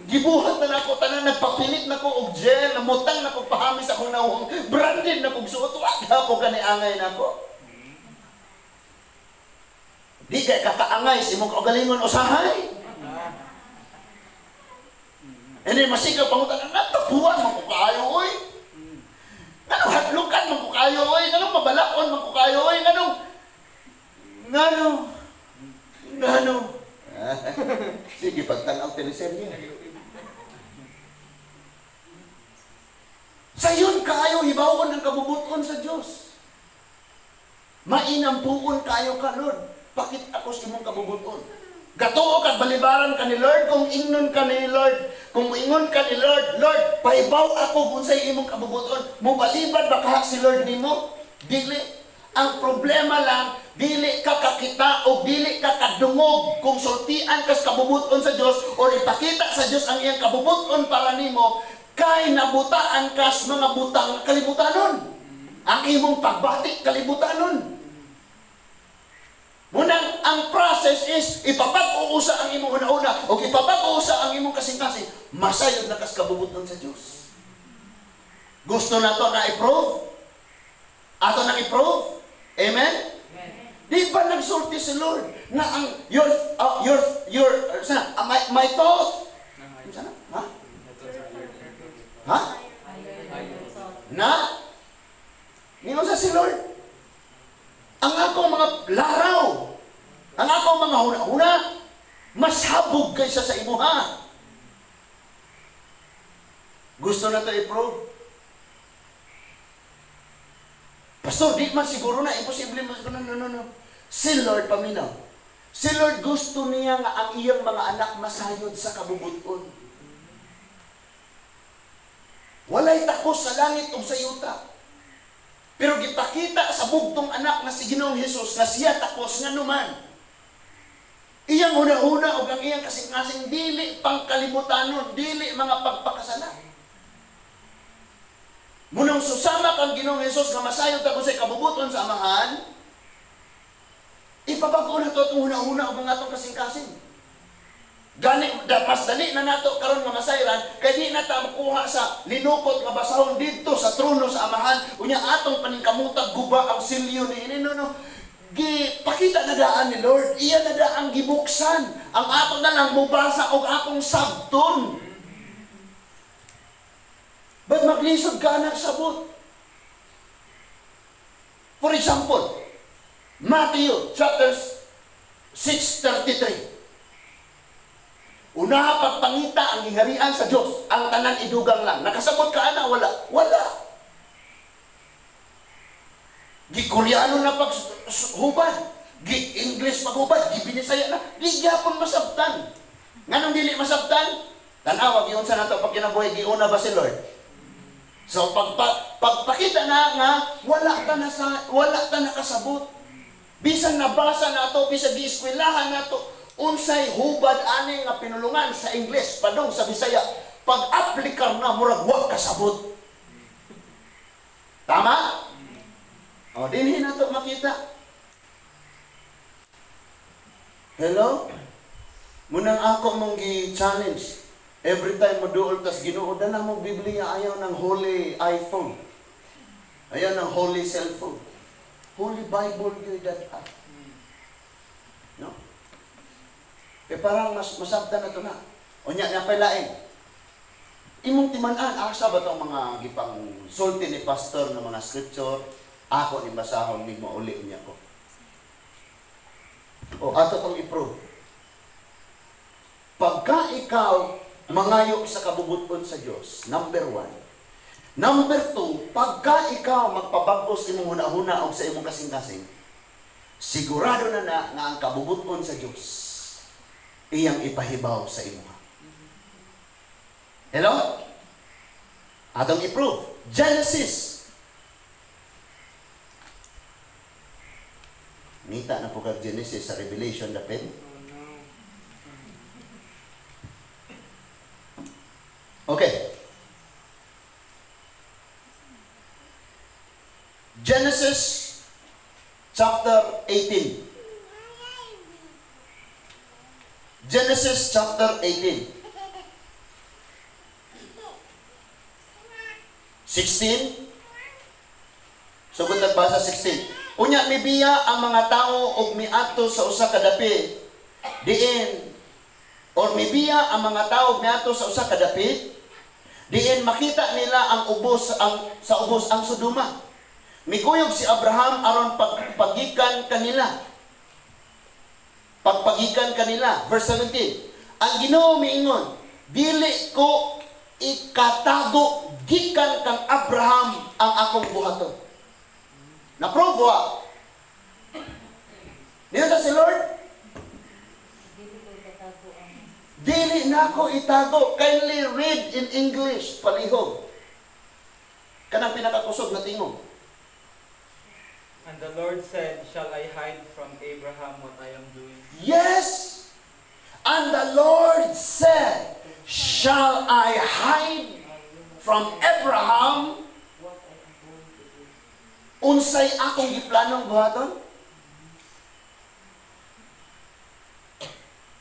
Gibuhat na nako tanan, nagpapilit na ko og gel, namutang na ko pahamis akong nawong, branded na kog suot, wa gapon ka ni angay nako. Di kay kakaangay sa imong kaugalingon usahay. And then masikaw pangutan, natapuan man ko kaayo oy. Nganong hadlukan man ko kaayo oy, nganong mabalakon man ko kaayo oy, nganong ngano ngano. Sige, pagtan-aw teleserye. Sayon kaayo hibawon ang kabubuton sa Dios. Mainampuon kaayo ka, Lord. Pakit ako sa imong kabubuton. Gatuo kag balibaran ka ni Lord kung ingnon ka ni Lord. Kung ingon ka ni Lord, Lord, pahibaw ako kung sa'y imong kabubuton. Mubalibad ba kaha si Lord nimo? Dili. Ang problema lang, dili ka kakita o dili ka kadungog kung sultian kas kabubuton sa Dios o ipakita sa Dios ang iyang kabubuton para nimo, kay nabutaan kas mga butang kalibutanon. Ang imong pagbati kalibutanon. Munang ang process is ipapag-uusa ang imong una-una o ipapag-uusa ang imong kasing-kasing, masayod na kas kabubuton sa Dios. Gusto na to na i-prove? Ato nang i-prove? Amen? Di ba nagsulti si Lord na ang your sana, my thought? Sana? Ha? Ha? Na? Ningon sa si Lord, ang akong mga laraw, ang akong mga huna-huna, mas habog kaysa sa imuha. Gusto na ito i-prove? Pastor, di man siguro na, imposible man siguro na, no, no, no. Si Lord paminaw. Si Lord gusto niya nga ang iyang mga anak masayod sa kabubuton. Walay takos sa langit o sa yuta. Pero gipakita sa bugtong anak na si Ginoong Hesus na siya takos nga numan. Iyang una-una o ang iyang kasing-kasing dili pangkalibutanon, dili mga pagpakasala. Munang susama kang Ginoong Hesus nga masayod ako sa kabubuton sa Amahan, ipabago na ito itong una-una o ang atong kasing-kasing. Gani, mas dali na nato karon nga masayran kay di na ta makuha sa linukot nga basahon didto sa trono sa Amahan, unya atong paningkamutag guba ang silyo ni no no. Gipakita na daan ni Lord, iya na daan gibuksan. Ang ato na lang mubasa og atong sabton. But maglisod ka anak sabot. For example, Matthew chapter 6:33. Una pagpangita ang giharian sa Dios, ang tanan idugang lang. Nakasabot ka ana wala? Wala. Gi-Koreano na pag hubad, gi-English paghubad, gi-Binisaya na, di gyapon masabtan. Nganong dili masabtan? Tan-awa giunsa nato pag kinabuhi, giuna ba si Lord? So pagpakita na nga wala ta na sa wala ta nakasabot. Bisan nabasa nato, bisan gieskwelahan nato, unsay hubad ani nga pinulungan sa English padung sa Bisaya, pag-aplikar na murag wa kasabot. Tama? O dinhi nato makita. Hello? Munang ako mong gi-challenge. Every time mo duol tas Ginoo, dala mo Biblia, ayaw ng holy iPhone. Ayaw ng holy cellphone. Holy Bible gyud dad-a. No? Eh parang mas masabtan na to na. O nya napailain. Imong timan-an asa ba tong mga gipang sulti ni pastor ng mga scripture? Ako ni basahon ni mauli niya ko. O ato tong i-prove. Pagka ikaw mangayo sa kabubuton sa Dios, number 1, Number two, pagka ikaw magpabag-os imong huna-huna og sa imong kasing-kasing, sigurado na na nga ang kabubuton sa Dios iyang ipahibaw sa imo. Hello? Atong i-prove. Genesis. Ngita na po kag Genesis sa Revelation dapit. Okay. Genesis chapter 18. Genesis chapter 18. 16. Sugod nagbasa 16. Unya mibiya ang mga tao og miadto sa usa ka dapit. Diin or mibiya ang mga tao og miadto sa usa ka dapit. Diin makita nila ang ubos ang sa ubos ang Sodoma. Mikuyog si Abraham aron pagpagikan kanila. Pagpagikan kanila. Verse 17. Ang Ginoo miingon, dili ko ikatago gikan kang Abraham ang akong buhaton. Na-prove wa? Niyo sa si Lord? Dili nako itago. Kindly read in English, palihog. Kanang pinakakusog na tingog.
And the Lord said, shall I hide from Abraham what I am doing?
Yes! And the Lord said, shall I hide from Abraham unsay akong giplanong buhaton?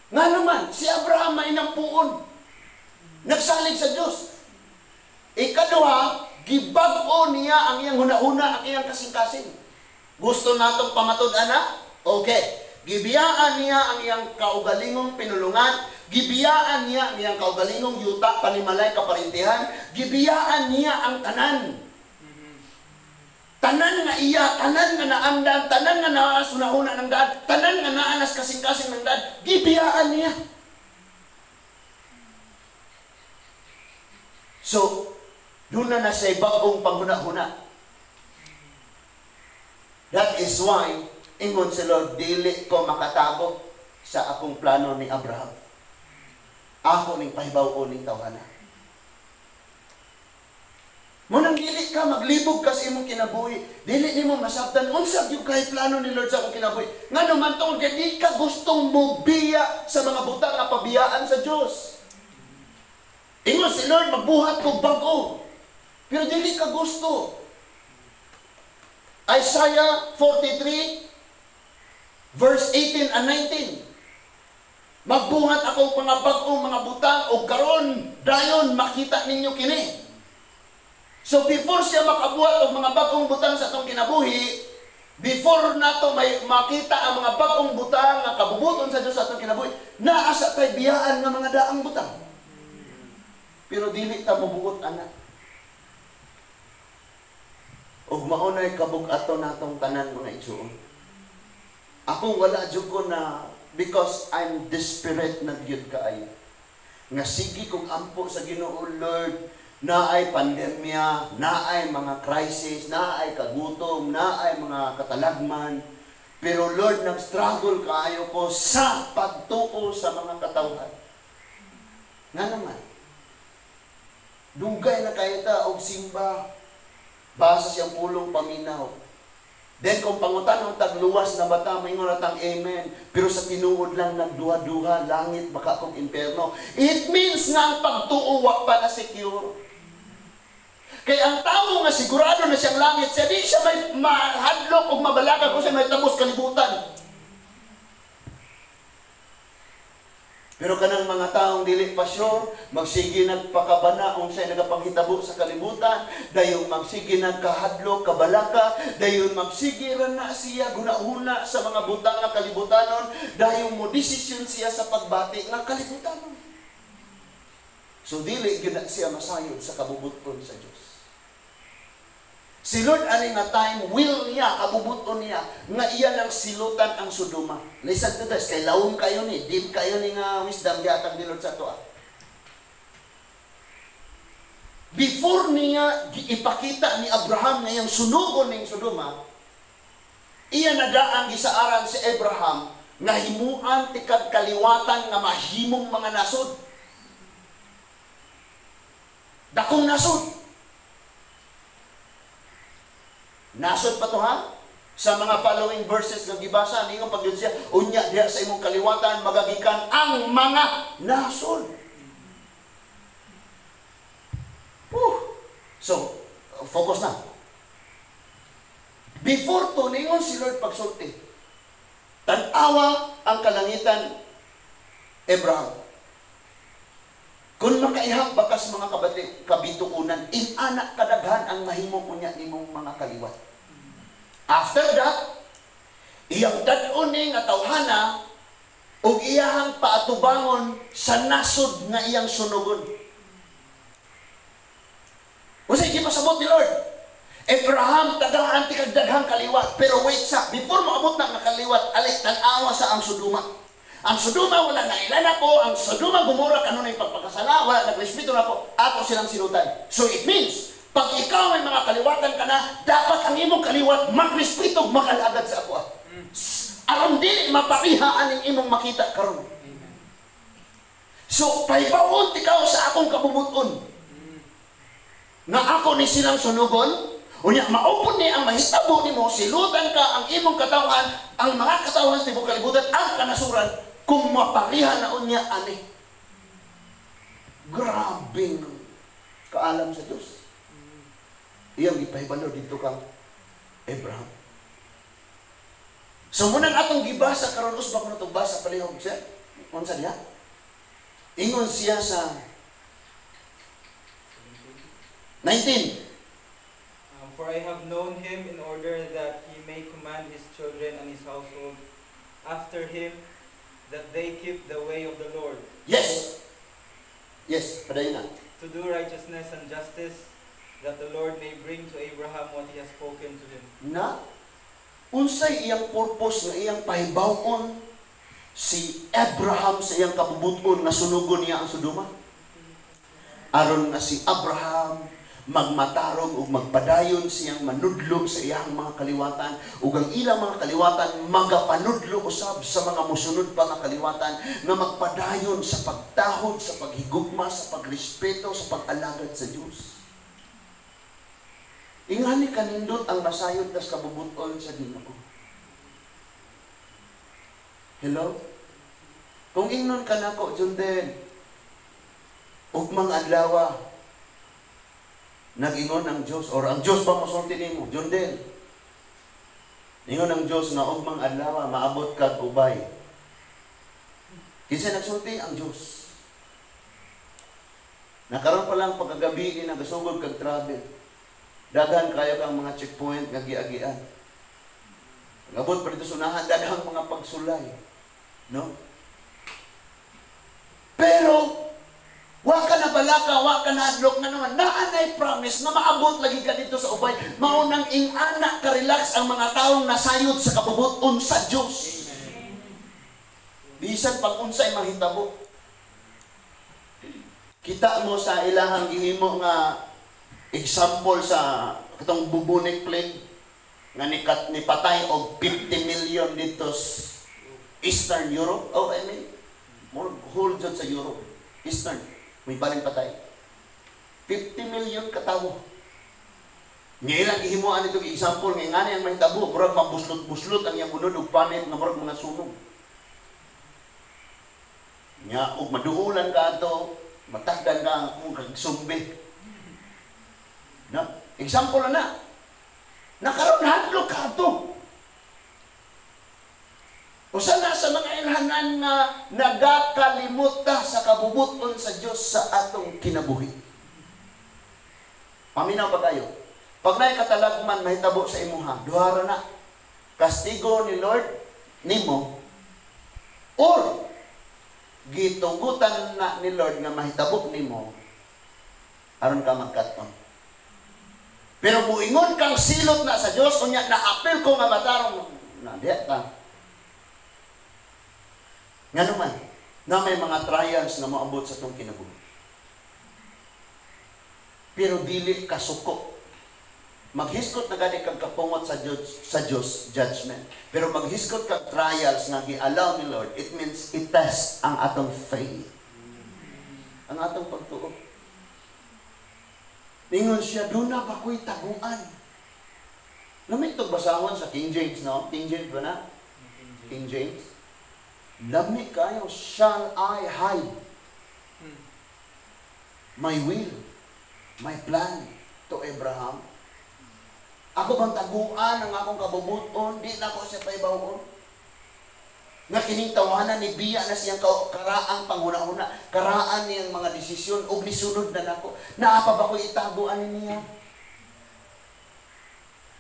Nga naman, si Abraham may nampuon. Nagsalig sa Diyos. Ikaduha, gibag-o niya ang iyang huna-huna, ang iyang kasing-kasing. Gusto natong pamatud-an na? Okay. Gibiyaan niya ang iyang kaugalingong pinulungan. Gibiyaan niya ang iyang kaugalingong yuta, panimalay, kaparintihan. Gibiyaan niya ang tanan. Tanan nga iya, tanan nga naamdan, tanan nga naasunahuna ng daan, tanan nga naanas kasing-kasing ng daan, gibiyaan niya. So, doon na na siya'y bagong panghuna-huna. That is why, ingon si Lord, dili ko makatago sa akong plano ni Abraham. Ako ning pahibaw-on ning tawhana. Munang dili ka, maglibog ka sa imong kinabuhi. Dili nimo masabtan, unsa gyud kay plano ni Lord sa akong kinabuhi. Ngano man tungod kay di ka gustong mobiya sa mga butang nga pabiyaan sa Dios. Ingon si Lord, magbuhat ko bag-o. Pero dili ka gusto. Isaiah 43 verse 18 and 19. Magbuhat ako mga bag-ong mga butang o karon dayon makita ninyo kini. So before siya makabuhat og mga bag-ong butang sa atong kinabuhi, before nato may makita ang mga bag-ong butang nga kabubuton sa Dios sa atong kinabuhi, naa sa tay biyaan nga mga daang butang. Pero dili ta mobuot ana. Ug maunay kabug-aton natong tanan mga igsoon. Ako wala jud ko na because I'm desperate na gyud kaayo. Nga sige kog ampo sa Ginoo, Lord, naay pandemya, naay mga crisis, naay kagutom, naay mga katalagman. Pero Lord, nag-struggle kaayo ko sa pagtuo sa mga katawhan. Nga naman, dugay na kayo ta og simba, basa siyang pulong paminaw. Then kung pangutan-on tagluwas na bata, maingon na tang amen. Pero sa tinuod lang nagduha-duha, langit baka kong impyerno. It means nga ang pagtuo wa pa na secure. Kaya ang tao nga sigurado na siyang langit, siya di siya may mahadlok o mabalaka kung siya may tabos kalibutan. Pero kanang mga taong dili pa sure, magsige nagpakabana unsay nagapanghitabo sa kalibutan, dayon magsige nagkahadlok, kabalaka, dayon magsige ra na siya gunahuna sa mga butang nga kalibutanon, dayon mo desisyon siya sa pagbati nga kalibutanon. So dili gyud na siya masayod sa kabubuton sa Dios. Si Lord ani nga time, will niya, kabubuton niya, nga iya lang silutan ang Sodoma. Listen to this, kay lawom kayo ni, deep kayo ni nga wisdom gihatag ni Lord sa atoa. Before niya ipakita ni Abraham nga iyang sunugon ning Sodoma, iya na daang gisaaran si Abraham nga himuan tikag kaliwatan nga mahimong mga nasod. Dakong nasod. Nasod pa to ha? Sa mga following verses nga gibasa, ningon pag siya, unya diha sa imong kaliwatan magagikan ang mga nasod. So, focus na. Before to, ningon si Lord pagsulti, tan-awa ang kalangitan, Abraham. Kung makaihap bakas mga kabituunan, inana kadaghan ang mahimo unya nimong mga kaliwat. After that, iyang dad-on ni nga tawhana ug iyahang paatubangon sa nasod nga iyang sunugon. Unsay gipasabot ni Lord? Abraham, tagaan ti kag daghang kaliwat. Pero wait sa, before moabot na nga kaliwat, alik tan-awa sa ang Sodoma. Ang Sodoma wala na ilan ako, ang Sodoma Gomora kanunay pagpakasala, wala nagrespeto nako, ato silang silutan. So it means, pag ikaw may mga kaliwatan ka na, dapat ang imong kaliwat magrespeto, makalagad sa ako. Aron dili mapariha aning imong makita karon. So pahibaon ikaw sa akong kabubuton nga ako ni silang sunugon, unya maupod ni ang mahitabo nimo, silutan ka ang imong katawhan, ang mga katawhan sa tibuok kalibutan, ang kanasuran, kung mapariha na unya ani. Grabeng kaalam sa Diyos. Iyang ipahibalo dito kang Abraham. So munang atong gibasa karon, usba ko natong basa palihog siya. Unsa diha? Ingon siya sa 19.
For I have known him in order that he may command his children and his household after him, that they keep the way of the Lord.
Yes. Yes, padayon na.
To do righteousness and justice, that the Lord may bring to Abraham what he has spoken to him.
Na unsay iyang purpose nga iyang pahibawon si Abraham sa iyang kabubuton nga sunugon niya ang Sodoma? Aron nga si Abraham magmatarong ug magpadayon siyang manudlo sa iyang mga kaliwatan, ug ang ilang mga kaliwatan magapanudlo usab sa mga mosunod pa nga kaliwatan nga magpadayon sa pagtahod, sa paghigugma, sa pagrespeto, sa pag-alagad sa Dios. Ingani kanindot ang masayod tas kabubuton sa Ginoo. Hello? Kung ingnon ka nako, Junden, ugmang adlaw, nag-ingon ang Diyos, or ang Diyos pa mosulti nimo, Junden. Ingon ang Diyos nga ugmang adlaw, maabot kag ubay. Kinsa nagsulti? Ang Diyos. Nakaroon pa lang pagkagabi, nagasugod kag travel. Daghan kayo kang mga checkpoint nga giagian. Pag-abot pa dito sunahan, daghang mga pagsulay. No? Pero, wa ka na balaka, wa ka na adlok nga naman, naanay promise na maabot lagi ka dito sa ubay. Maunang ingana ka-relax ang mga taong nasayod sa kabubuton sa Diyos. Bisan pag unsay mahitabo. Kita mo sa ilahang gihimo nga example sa katong bubonic plague nga nipatay og 50 million dito sa Eastern Europe. Oh, I mean, more whole jud sa Europe. Eastern, may baling patay. 50 million katawo. Nga ilang gihimuan itong example nga ngani ang mahitabo, murag mabuslot-buslot ang iyang unod og panit nga murag mga sunog. Nya og maduulan ka ato, matagdan ka kung kagsumbi. No? Example na. Nakaroon hadlok ka ato. Usa na sa mga ilhanan nga nagakalimot ta sa kabubuton sa Dios sa atong kinabuhi. Paminaw ba kayo? Pag naay katalagman mahitabo sa imuha, duha ra na. Kastigo ni Lord nimo or gitugutan na ni Lord nga mahitabo nimo aron ka magkat-on. Pero muingon kang silot na sa Dios unya naapil ko nga matarong na diha ka. Ngano man, na may mga trials na maabot sa itong kinabuhi. Pero dili kasuko. Maghisgot na gani kag kapungot sa Dios judgment. Pero maghisgot kag trials nga gi-allow ni Lord, it means i-test ang atong faith. Ang atong pagtuo. Ningon siya, "Duna ba ko'y taguan?" Lami itong basahon sa King James, no? King James ba na? King James. Lami kayo, "Shall I hide my will, my plan to Abraham? Ako bang taguan ang akong kabubuton? Di na ko siya paibawon. Nga kining tawanan ni biya na siyang karaang panghuna-huna, karaan niyang mga desisyon ug nisunod na nako. Naa pa ba ko itago ani niya?"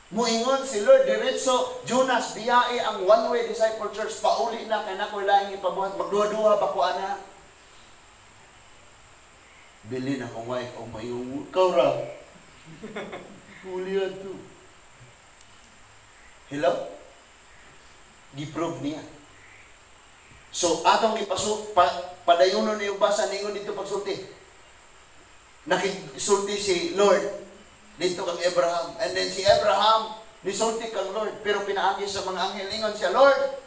Muingon si Lord diretso, "Jonas, biyae ang One Way Disciple Church, pauli na kay nako laing ipabuhat, magduha-duha ba ko ana?" Bilin akong wife o mayong ikaw ra. Huli to. Hello? Gi-prove niya. So, atong ipasu pa, padayunon niyong basa ningon dito pagsulti. Nakisulti si Lord dito kang Abraham. And then si Abraham nisulti kang Lord, pero pinaagi sa mga anghel. Ingon siya, "Lord,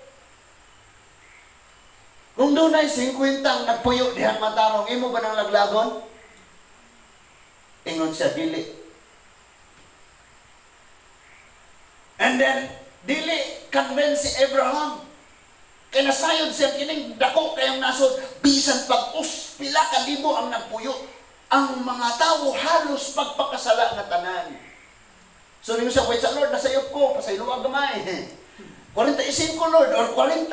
kung dunay 50 ang nagpuyo dihang matarong, imo ba nang laglagon?" Ingon siya, "Dili." And then, dili convince si Abraham. Kay nasayod siya kining dako kayong nasod, bisan pag-us pila ka libo ang nagpuyo. Ang mga tao halos pagpakasala nga tanan. So ningon siya, "Wait sa Lord, nasayop ko, pasayloa gamay. 45, Lord, or 40.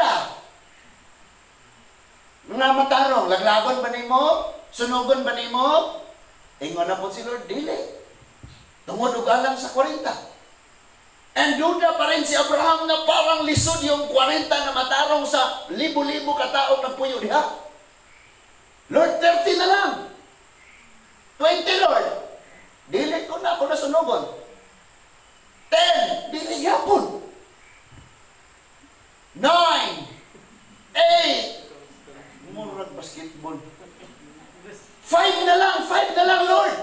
Nga matarong, laglagon ba nimo? Sunugon ba nimo?" Ingon na po si Lord, "Dili. Tungod og alang sa 40." And duda pa rin si Abraham na parang lisod yung 40 na matarong sa libo-libo kataong nagpuyo diha. "Lord, 30 na lang. 20, Lord. Dili ko na ako nasunugon. 10, dili yapon. 9, 8, murag basketball. 5 na lang, 5 na lang, Lord."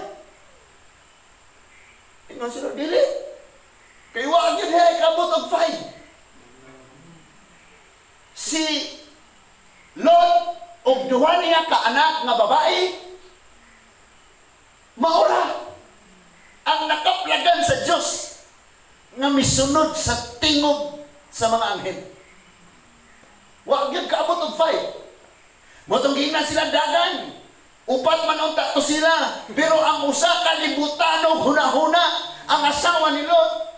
Ingon si Lord, "Dili. Kay wa gyud hay kabot og 5." Si Lot og duha niya ka anak nga babae maura ang nakaplagan sa Dios nga misunod sa tingog sa mga anghel. Wa gyud kaabot og 5. Motong giingnan sila dagan. Upat man unta to sila, pero ang usa ka libutano huna-huna, ang asawa ni Lot,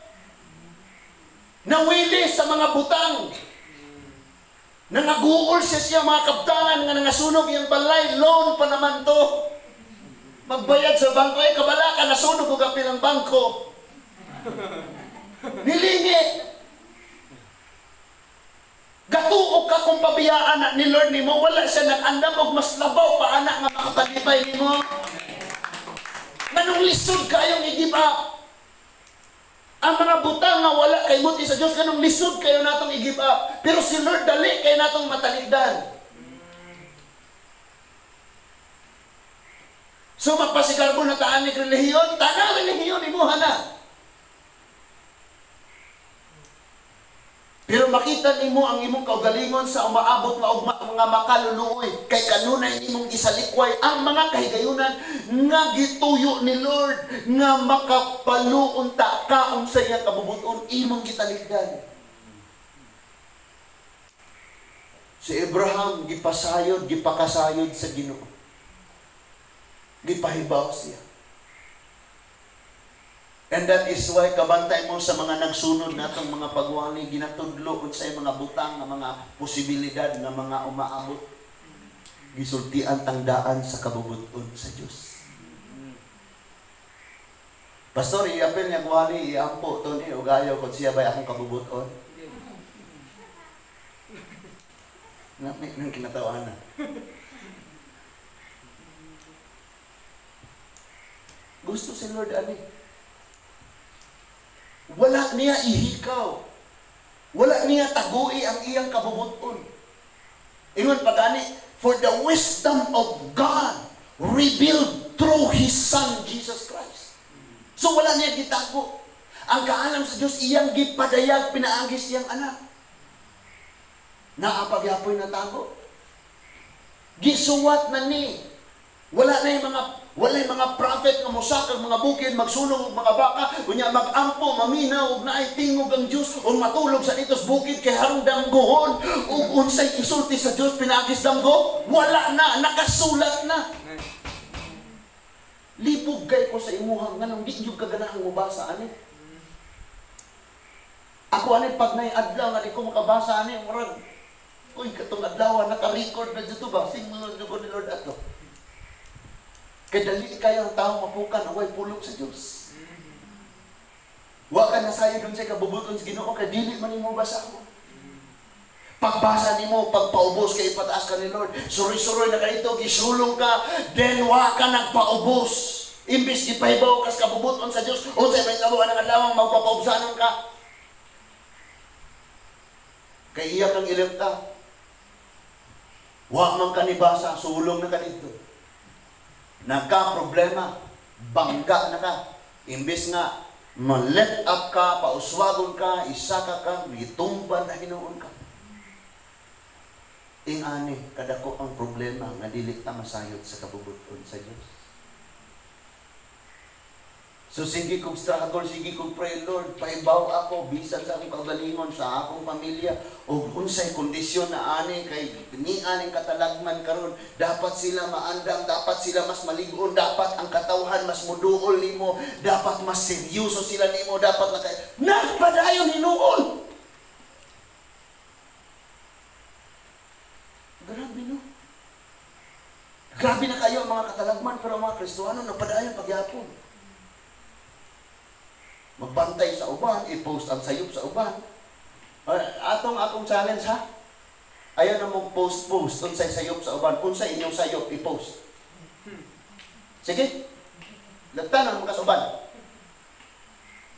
nawili sa mga butang. Nangaguol siya siya mga kaptangan nga nangasunog iyang balay, loan pa naman to. Magbayad sa bangko, ay kabala ka, nasunog og apil ang bangko. Nilingi. Gatuo ka kung pabiyaan na ni Lord nimo, wala siya nag-andam og mas labaw pa ana nga makapalipay nimo. Nganong lisod kayong i-give up? Ang mga butang nga wala kay muti sa Dios, kanong lisod kayo natong i-give up. Pero si Lord dali kayo natong matalikdan. So magpasigarbo na taan ni relihiyon, tanang relihiyon imuha na. Pero makita nimo ang imong kaugalingon sa umaabot nga ugma mga makaluluoy kay kanunay nimong gisalikway ang mga kahigayunan nga gituyo ni Lord nga makapaluunta ka unsa iyang kabubuton imong gitalikdan. Si Abraham gipasayod, gipakasayod sa Ginoo. Gipahibaw siya. And that is why kabantay mo sa mga nagsunod natong mga pagwali, ginatudlo unsay mga butang nga mga posibilidad nga mga umaabot. Gisultian tangdaan sa kabubuton sa Dios. Pastor, i-apel niya gwali, iampo to ni ugayo kung siya ba'y akong kabubuton. Nami nang kinatawanan. Gusto si Lord ani. Wala niya ihikaw. Wala niya tagui ang iyang kabubuton. Ingon pa gani, for the wisdom of God revealed through His Son, Jesus Christ. So wala niya gitago. Ang kaalam sa Dios iyang gipadayag pinaagi sa iyang anak. Naa pa gyapoy natago. Gisuwat na ni. Wala yung mga prophet nga mosaka ang mga bukid, magsulong og mga baka, unya magampo, maminaw og naay tingog ang Dios o matulog sa ditos bukid kay harong damgohon ug unsay isulti sa Dios pinaagi sa damgo, wala na, nakasulat na. Libog kay ko sa imuha nganong di gyud ka ganahang mobasa ani. Ako ani, pag nay adlaw nga di ko makabasa ani, murag, uy, katong adlaw naka-record na dito ba, singlon jud ko ni Lord ato. Kay dali kayo ang tao mapukan, away pulong sa Dios. Wa ka nasayod dun sa kabubuton sa Ginoo kay dili man nimo basahon. Pagbasa nimo, pagpaubos kay ipataas ka ni Lord. Suroy-suroy na ka ito, gisulong ka, then wa ka nagpaubos. Imbis ipahibaw kas kabubuton sa Dios, unsay may tabo ang adlaw magpapaubsanon ka. Kay iya kang ilipta. Wa man ka nibasa, sulong na ka dito. Nagka-problema, bangga na ka. Imbis nga, ma-let up ka, pauswagon ka, isaka ka, gitumban na hinuon ka. Ing-ani, kadako ang problema nga dili ta masayod sa kabubuton sa Dios. So sige kong struggle, sige kong pray, "Lord, pahibaw ako, bisan sa akong kaugalingon, sa akong pamilya, o unsay kondisyon na ani, kay ni aning katalagman karon, dapat sila maandam, dapat sila mas maligon, dapat ang katawhan mas muduol nimo, dapat mas seryoso sila nimo, dapat na kay nagpadayon hinuon." Grabe, no? Grabe na kayo ang mga katalagman, pero ang mga Kristohano nagpadayon pagyapon. Magbantay sa uban, i-post ang sayop sa uban. Atong akong challenge, ha. Ayaw na mong post-post unsay sayop sa uban, unsay inyong sayop i-post. Sige. Lagtanan mo ka sa uban.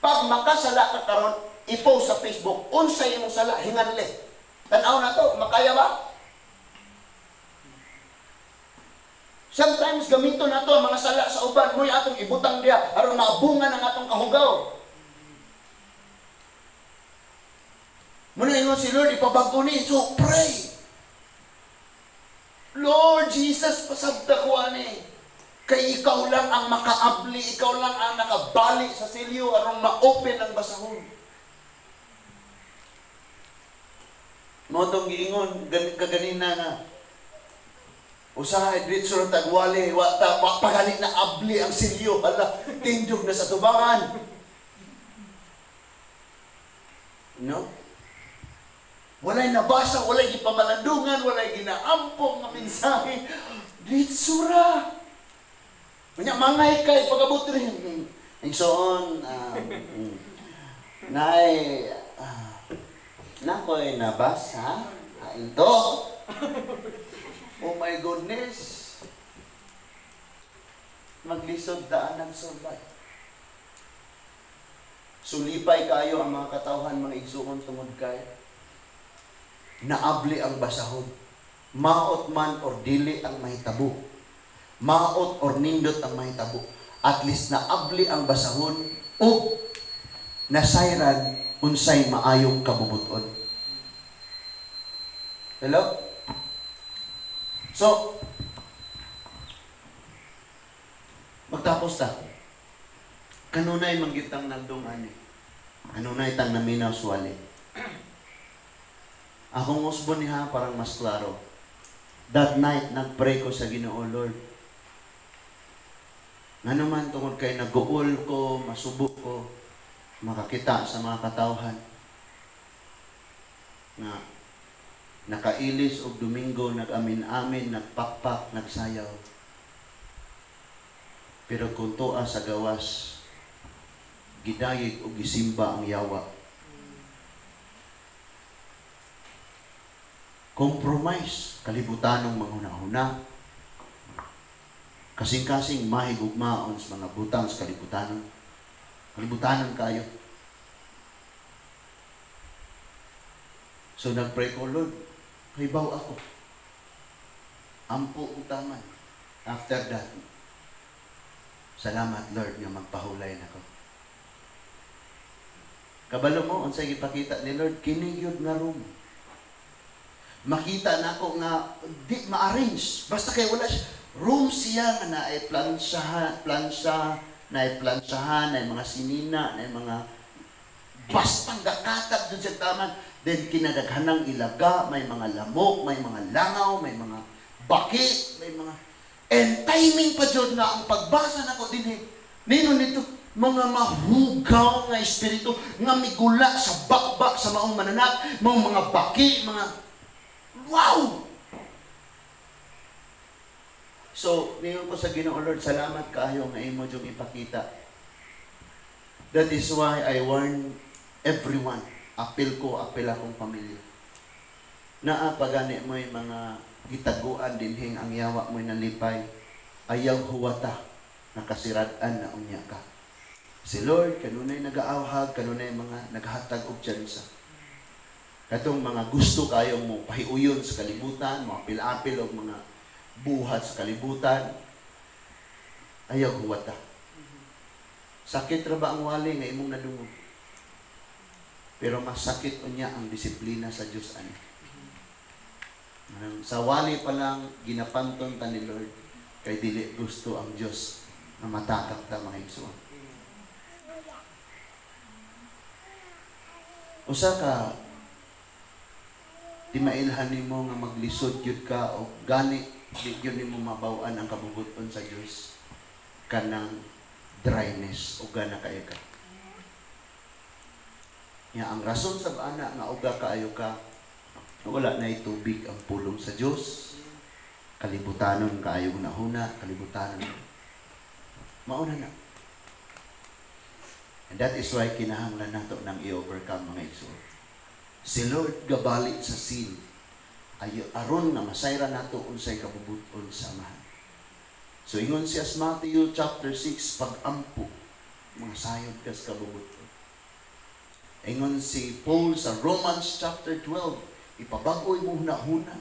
Pag makasala ka karon, i-post sa Facebook, unsay imong sala, hinganli. Tan-aw na to, makaya ba? Sometimes gamito na to ang mga sala sa uban, mo'y atong ibutang diya aron maabungan ang atong kahugaw. Muna ingon si Lord, ipabago ni. So, pray. "Lord Jesus, pasabta ko ani. Kay ikaw lang ang makaabli, ikaw lang ang nakabali sa silyo aron ma-open ang basahon." Mao tong giingon kaganina nga usahay diretso ra tagwali, wa ta wa pagali na abli ang silyo, hala, tindog na sa tubangan. No? Walay nabasa, walay gipamalandungan, walay ginaampo nga mensahe. Diretso ra. Unya mangay kay pag-abot rin. Igsoon, nay, nakoy nabasa, ito. Oh my goodness. Maglisod daan ang survive. Sulipay kayo ang mga katawhan, mga igsuon, tungod kay naabli ang basahon. Maot man or dili ang mahitabo. Maot or nindot ang mahitabo. At least naabli ang basahon o nasayran unsay maayong kabubuton. Hello? So, magtapos ta. Kanunay manggitang nagdong ani. Kanunay tang naminaw suwali. Akong usbon niya parang mas klaro. That night, nagpray ko sa Ginoo, "Lord. Ngano man tungod kay naguol ko, masubo ko, makakita sa mga katawhan nga nakailis og Domingo, nag-amin-amin, nagpakpak, nagsayaw. Pero kung tuwa sa gawas, gidayeg og gisimba ang yawa. Compromise, kalibutanong manghuna-huna, kasing-kasing mahigugmaon sa mga butang sa kalibutanon. Kalibutanon kayo." So nagpray ko, "Lord, hibaw ako. Ampo utaman." After that, Salamat, Lord, nga magpahulay nako. Kabalo mo unsay gipakita ni Lord? Kini gyud nga room. Makita nako nga di ma-arrange. Basta kay wala siya. Room siya nga naay plansahan, plansa, naay plansahan, naay mga sinina, naay mga bastang gakatag dun sa taman. Then kinadaghanang ilaga, may mga lamok, may mga langaw, may mga baki, may mga. And timing pa jud nga ang pagbasa nako dinhi. Nino nito mga mahugaw nga espiritu nga migula sa bakbak sa maong mananak, maong mga baki, mga wow! So, niyon ko sa Ginoo, Lord, salamat kaayo nga imo jung ipakita. That is why I warn everyone. Apil ko, apil akong pamilya. Naa pagani mo'y mga gitaguan dinhing ang yawa mo'y nalipay, ayaw huwata, nakasirad-an na unya ka. Si Lord, kanunay nagaawhag, kanunay mga naghatag og tsansa. Katong mga gusto kayo mo pahiuyon sa kalibutan, mga apil-apil og mga buhat sa kalibutan, ayaw huwata. Sakit ra ba ang wali nga imong nadungog? Pero masakit unya ang disiplina sa Dios ani. Sa wali pa lang ginapanton ta ni Lord kay dili gusto ang Dios nga matakak ta, mga igsoon. Usa ka timailhan nimo nga maglisod gyud ka og gani di gyud nimo mabaw-an ang kabubuton sa Dios kanang dryness o gana kaayo ka. Nya ang rason sa ana nga uga kaayo ka, wala na tubig ang pulong sa Dios. Kalibutanon kaayo hunahuna, kalibutanon. Mauna na. And that is why kinahanglan nato nang i-overcome, mga igsoon. Si Lord gabali sa sin ayo aron nga masayra nato unsay kabubuton sa Amahan. So ingon siya sa Matthew chapter 6, pag-ampo mga sayod kas kabubuton. Ingon si Paul sa Romans chapter 12, ipabag-o imong hunahuna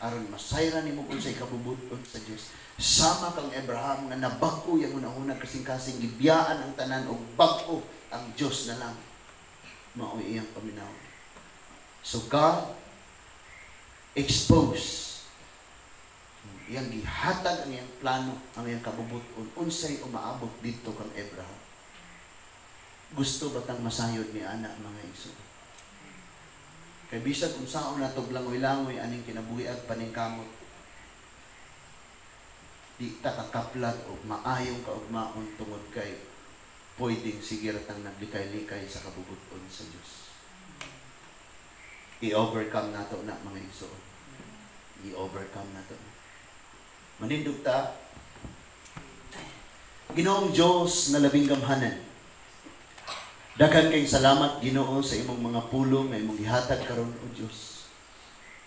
aron masayra nimo unsay kabubuton sa Dios. Sama kang Abraham nga nabag-o iyang hunahuna, kasing-kasing gibiyaan ang tanan og bag-o ang Dios na lang mao iyang paminaw. So God expose iyang gihatag ang iyang plano, ang iyang kabubuton unsay umaabot didto kang Abraham. Gusto ba tang masayod ni ana, mga igsoon? Kay bisag unsaon natog langoy-langoy aning kinabuhi ag paningkamot, di ta kakaplag og maayong kaugmaon tungod kay pwedeng sige ra tang naglikay-likay sa kabubuton sa Dios. I-overcome nato na, mga igsoon. I-overcome nato. Manindog ta. Ginoong Dios nga labing gamhanan, daghan kayong salamat, Ginoo, sa imong mga pulong nga imong gihatag karon, o Dios.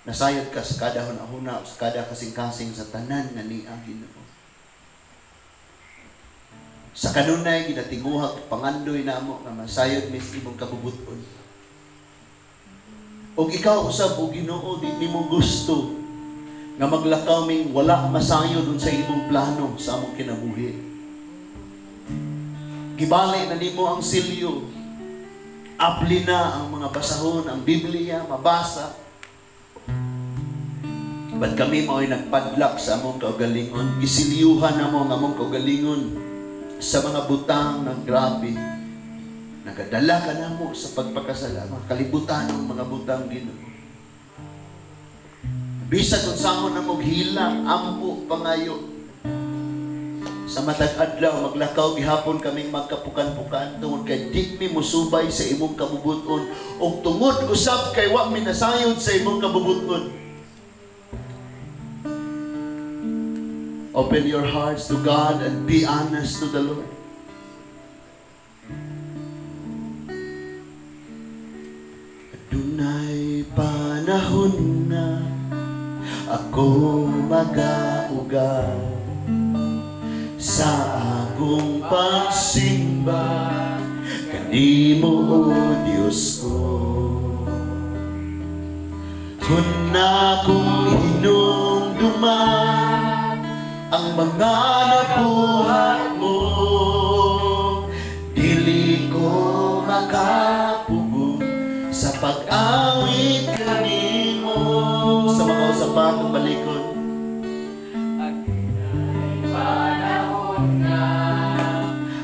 Nasayod ka sa kada hunahuna o sa kada kasing-kasing sa tanan nga niya, Ginoo. Sa kanunay ginatinguhag pangandoy namo nga masayod mis imong kabubuton. Og ikaw usab, o Ginoo, di nimo gusto nga maglakaw ming wala masayod unsa imong plano sa among kinabuhi. Gibali na nimo ang silyo. Apli na ang mga basahon, ang Biblia, mabasa. Ba't kami mao'y nagpadlak sa among kaugalingon? Gisilyuhan na mo ang among kaugalingon sa mga butang ng grabe. Nagadala ka na mo sa pagpakasala, mga kalibutan ng mga butang, Ginoo. Bisag kung saan na moghila, ampo, pangayo. Sa matag adlaw, maglakaw gihapon kaming magkapukan-pukan tungod kay di mi musubay sa imong kabubuton ug tungod usab kay wa mi nasayod sa imong kabubuton. Open your hearts to God and be honest to the Lord. Adunay panahon na ako magaugaw sa akong pagsimba kanimo, O Diyos ko. Kun akong hinumduman ang mga nabuhat mo, Pag-awit kanimo. Sa mga usapan kung balikon.
Panahon na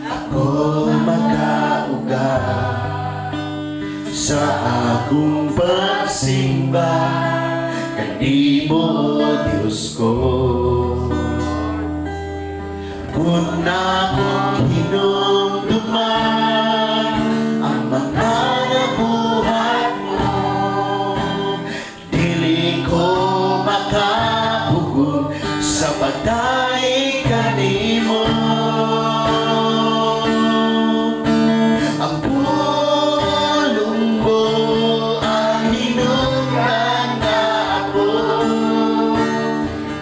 ako makauga sa akong pagsimba kanimo, Diyos ko. Kung akong hinumduman ang mga nabuhat mo, dili ko makapugon sa pagdaig kanimo. Ang pulong mo ang hinungdan na ako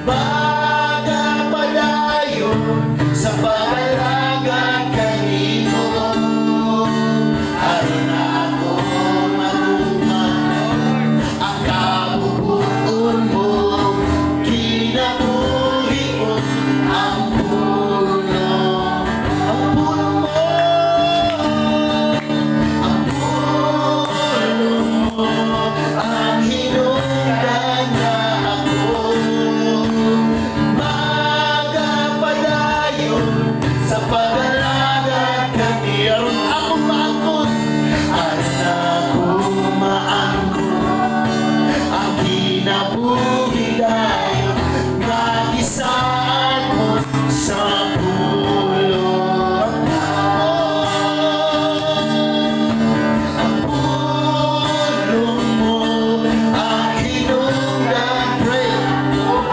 magapadayon sa pag-alagad kanimo, aron ako matuman ang kabubut-on mo, kinabuhi mo ang pulong, ang pulong mo, ang pulong mo ang hinungdan na ako magapadayon sa pag-alagad kani, aron ako maangkon, aron ako maangkon ang kinabuhi dayon nga gisaad mo sa pulong. Ang pulong mo ang hinungdan. Pray,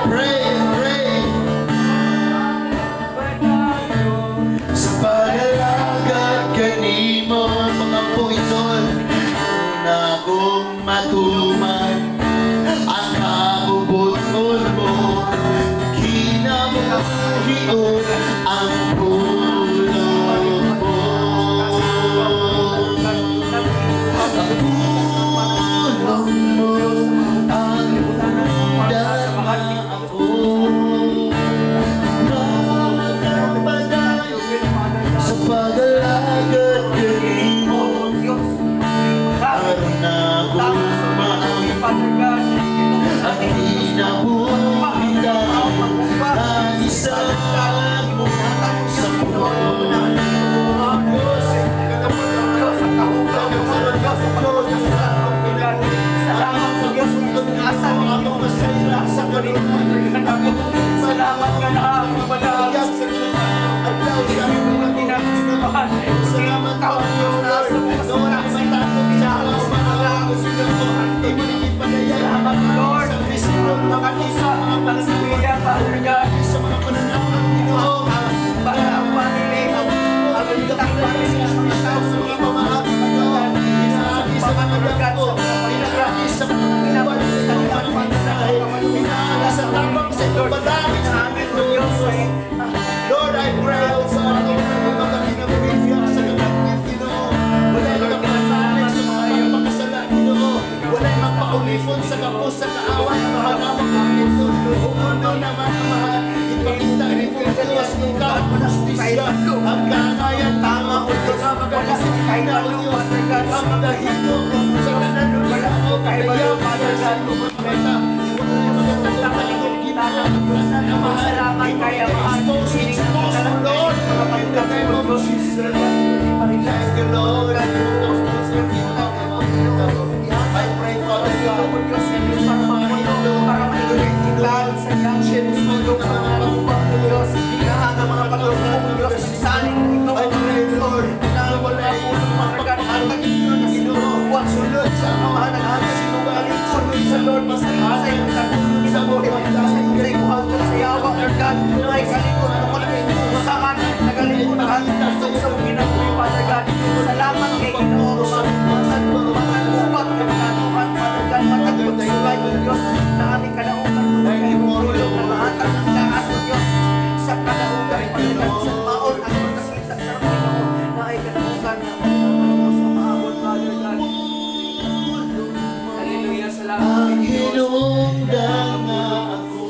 pray, pray. Sa pag-alagad kanimo, mga puitol na akong matuman ang kabubut-on mo, kinabuhi ang pulong mo, ang pulong mo ang hinungdan na ako magapadayon sa pag-alagad kanimo, aron akong maangkon ang kinabuhi dayon nga gisaad mo sa pulong.
Salamat po, Diyos. Salamat ka na wala.
Salamat po, Lord.
Salamat, Lord. Hallelujah, Father God. Para ang family, ang family, mga tao sa mga sa mga God, sa mga
Lord, I pray, O God, mga kinabuhi sa kapatid, Ginoo. Walay magpasalik sa mga makasala, Ginoo. Walay magpaulipon sa kapos sa kaaway, Amahan, amang Ginoo. O ano naman, Amahan, ipakita ni Diyos ng hustisya, ang kaangayan, tama o Diyos, ang mga o Diyos, ang mga hito, sa tanan o kaya, sa mga mata,
Salamat kay Amahan.
Expose, expose, Lord, in the name of Jesus. Thank you, Lord. I pray, Father God,
Para maigit sa Diyos, ang mga pagkakas Diyos, saling ito.
I pray, Lord, na walay magpapaalam, Ginoo, sulod sa amahan ang sinungaling, sulod sa Lord,
Sa iyong
sa buhay,
sa iyong sa yawa, Lord God, ay kalikot sa nagalikot ang sa kinabuhi, Father God. Salamat kay Ginoo, matag-ubat ng katuhan, Father God, matag pagsulay, Diyos, na aming kadaugan,
Thank you for
na mahatag ng daan, Diyos, sa kadaugan, Father God, sa maon ang pagkakita sa Ginoo, na ay kadaugan na sa maabot, Father God. Hallelujah, salamat
Ang
kay Diyos.
Hinungdan nga ako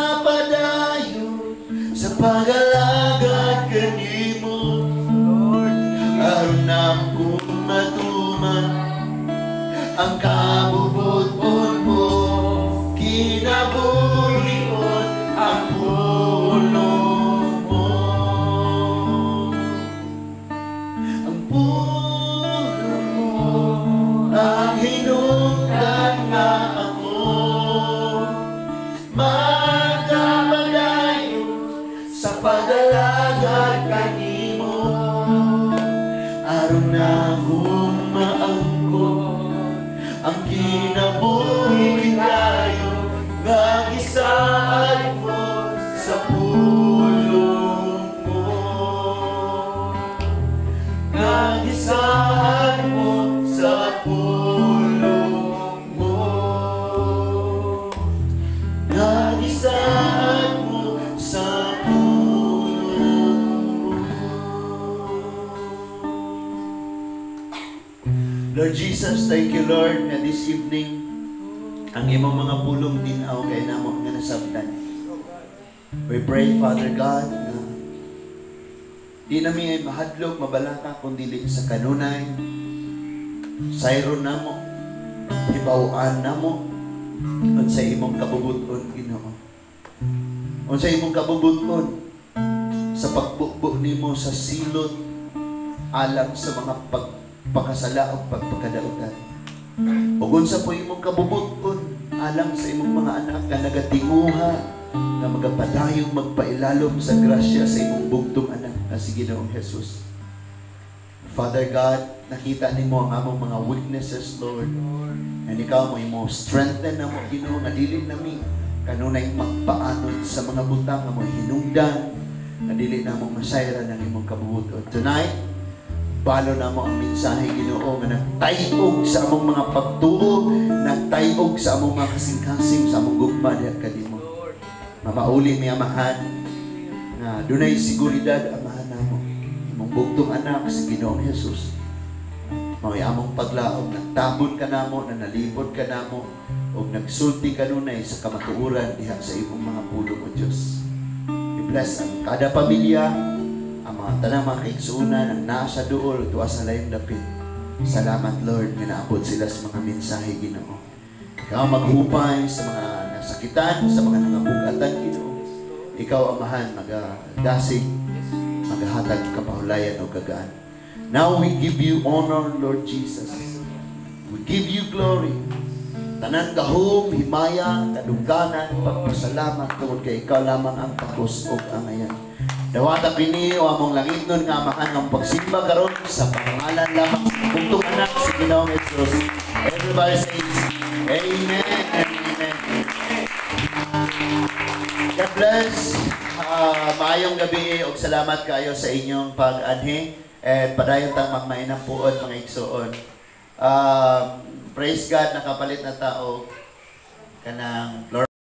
magapadayon sa pag-alagad kanimo,
Lord,
aron akong Magapadayon sa pag-alagad kanimo, aron nakong maangkon ang kinabuhing dayon nga gisaad mo sa pulong mo, nga gisaad mo sa pulong mo, nga gisaad mo sa pulong mo. Lord Jesus, thank you, Lord, nga this evening ang imong mga pulong tin-aw kay namo nga nasabtan. We pray, Father God, na di nami ay mahadlok, mabalaka, kung dili sa kanunay. Sayron namo, hibaw-an namo, unsa imong kabubuton, Ginoo. Unsa imong kabubuton sa pagbubo nimo sa silot alang sa mga pagpakasala o pagpakadautan. Ug unsa po imong kabubuton alang sa imong mga anak nga nagatinguha nga magapadayong magpailalom sa grasya sa imong bugtong anak nga si Ginoong Jesus. Father God, nakita nimo ang among mga weaknesses, Lord. And ikaw mo imo strengthen namo, Ginoo, nga dili nami kanunay magpaanod sa mga butang nga mo hinungdan nga dili namo masayran ang imong kabubuton. Tonight, balo namo ang mensahe, Ginoo, nga nagtayog sa among mga pagtuo, nagtayog sa among mga kasing-kasing, sa among gugma diha kanimo. Mamauli mi, Amahan, nga dunay seguridad, Amahan namo. Imong bugtong anak si Ginoong Jesus. Mao'y among paglaom, nagtabon ka namo, nanalipod ka namo, ug nagsulti kanunay sa kamatuoran diha sa imong mga pulong, O Dios. I-bless ang kada pamilya, ang mga tanang mga kaigsuonan ang nasa duol tuwa sa layong dapit. Salamat, Lord, nga naabot sila sa mga mensahe, Ginoo. Ikaw maghupay sa mga nasakitan, sa mga nangabugatan, Ginoo. Ikaw, Amahan, magadasig, maghatag kapahulayan o kagaan. Now we give you honor, Lord Jesus. We give you glory. Tanan gahom, himaya, kadungganan, pagpasalamat tungod kay ikaw lamang ang takos ug angayan. Dawata kini o among langitnon nga Amahan ang pagsimba karon sa pangalan lamang sa bugtong anak si Ginoong Jesus. Everybody says, Amen and Amen. God bless. Maayong gabi ug salamat kayo sa inyong pag-anhi and padayon tang magmainang puod, mga igsuon. Praise God, nakapalit na tao kanang floor.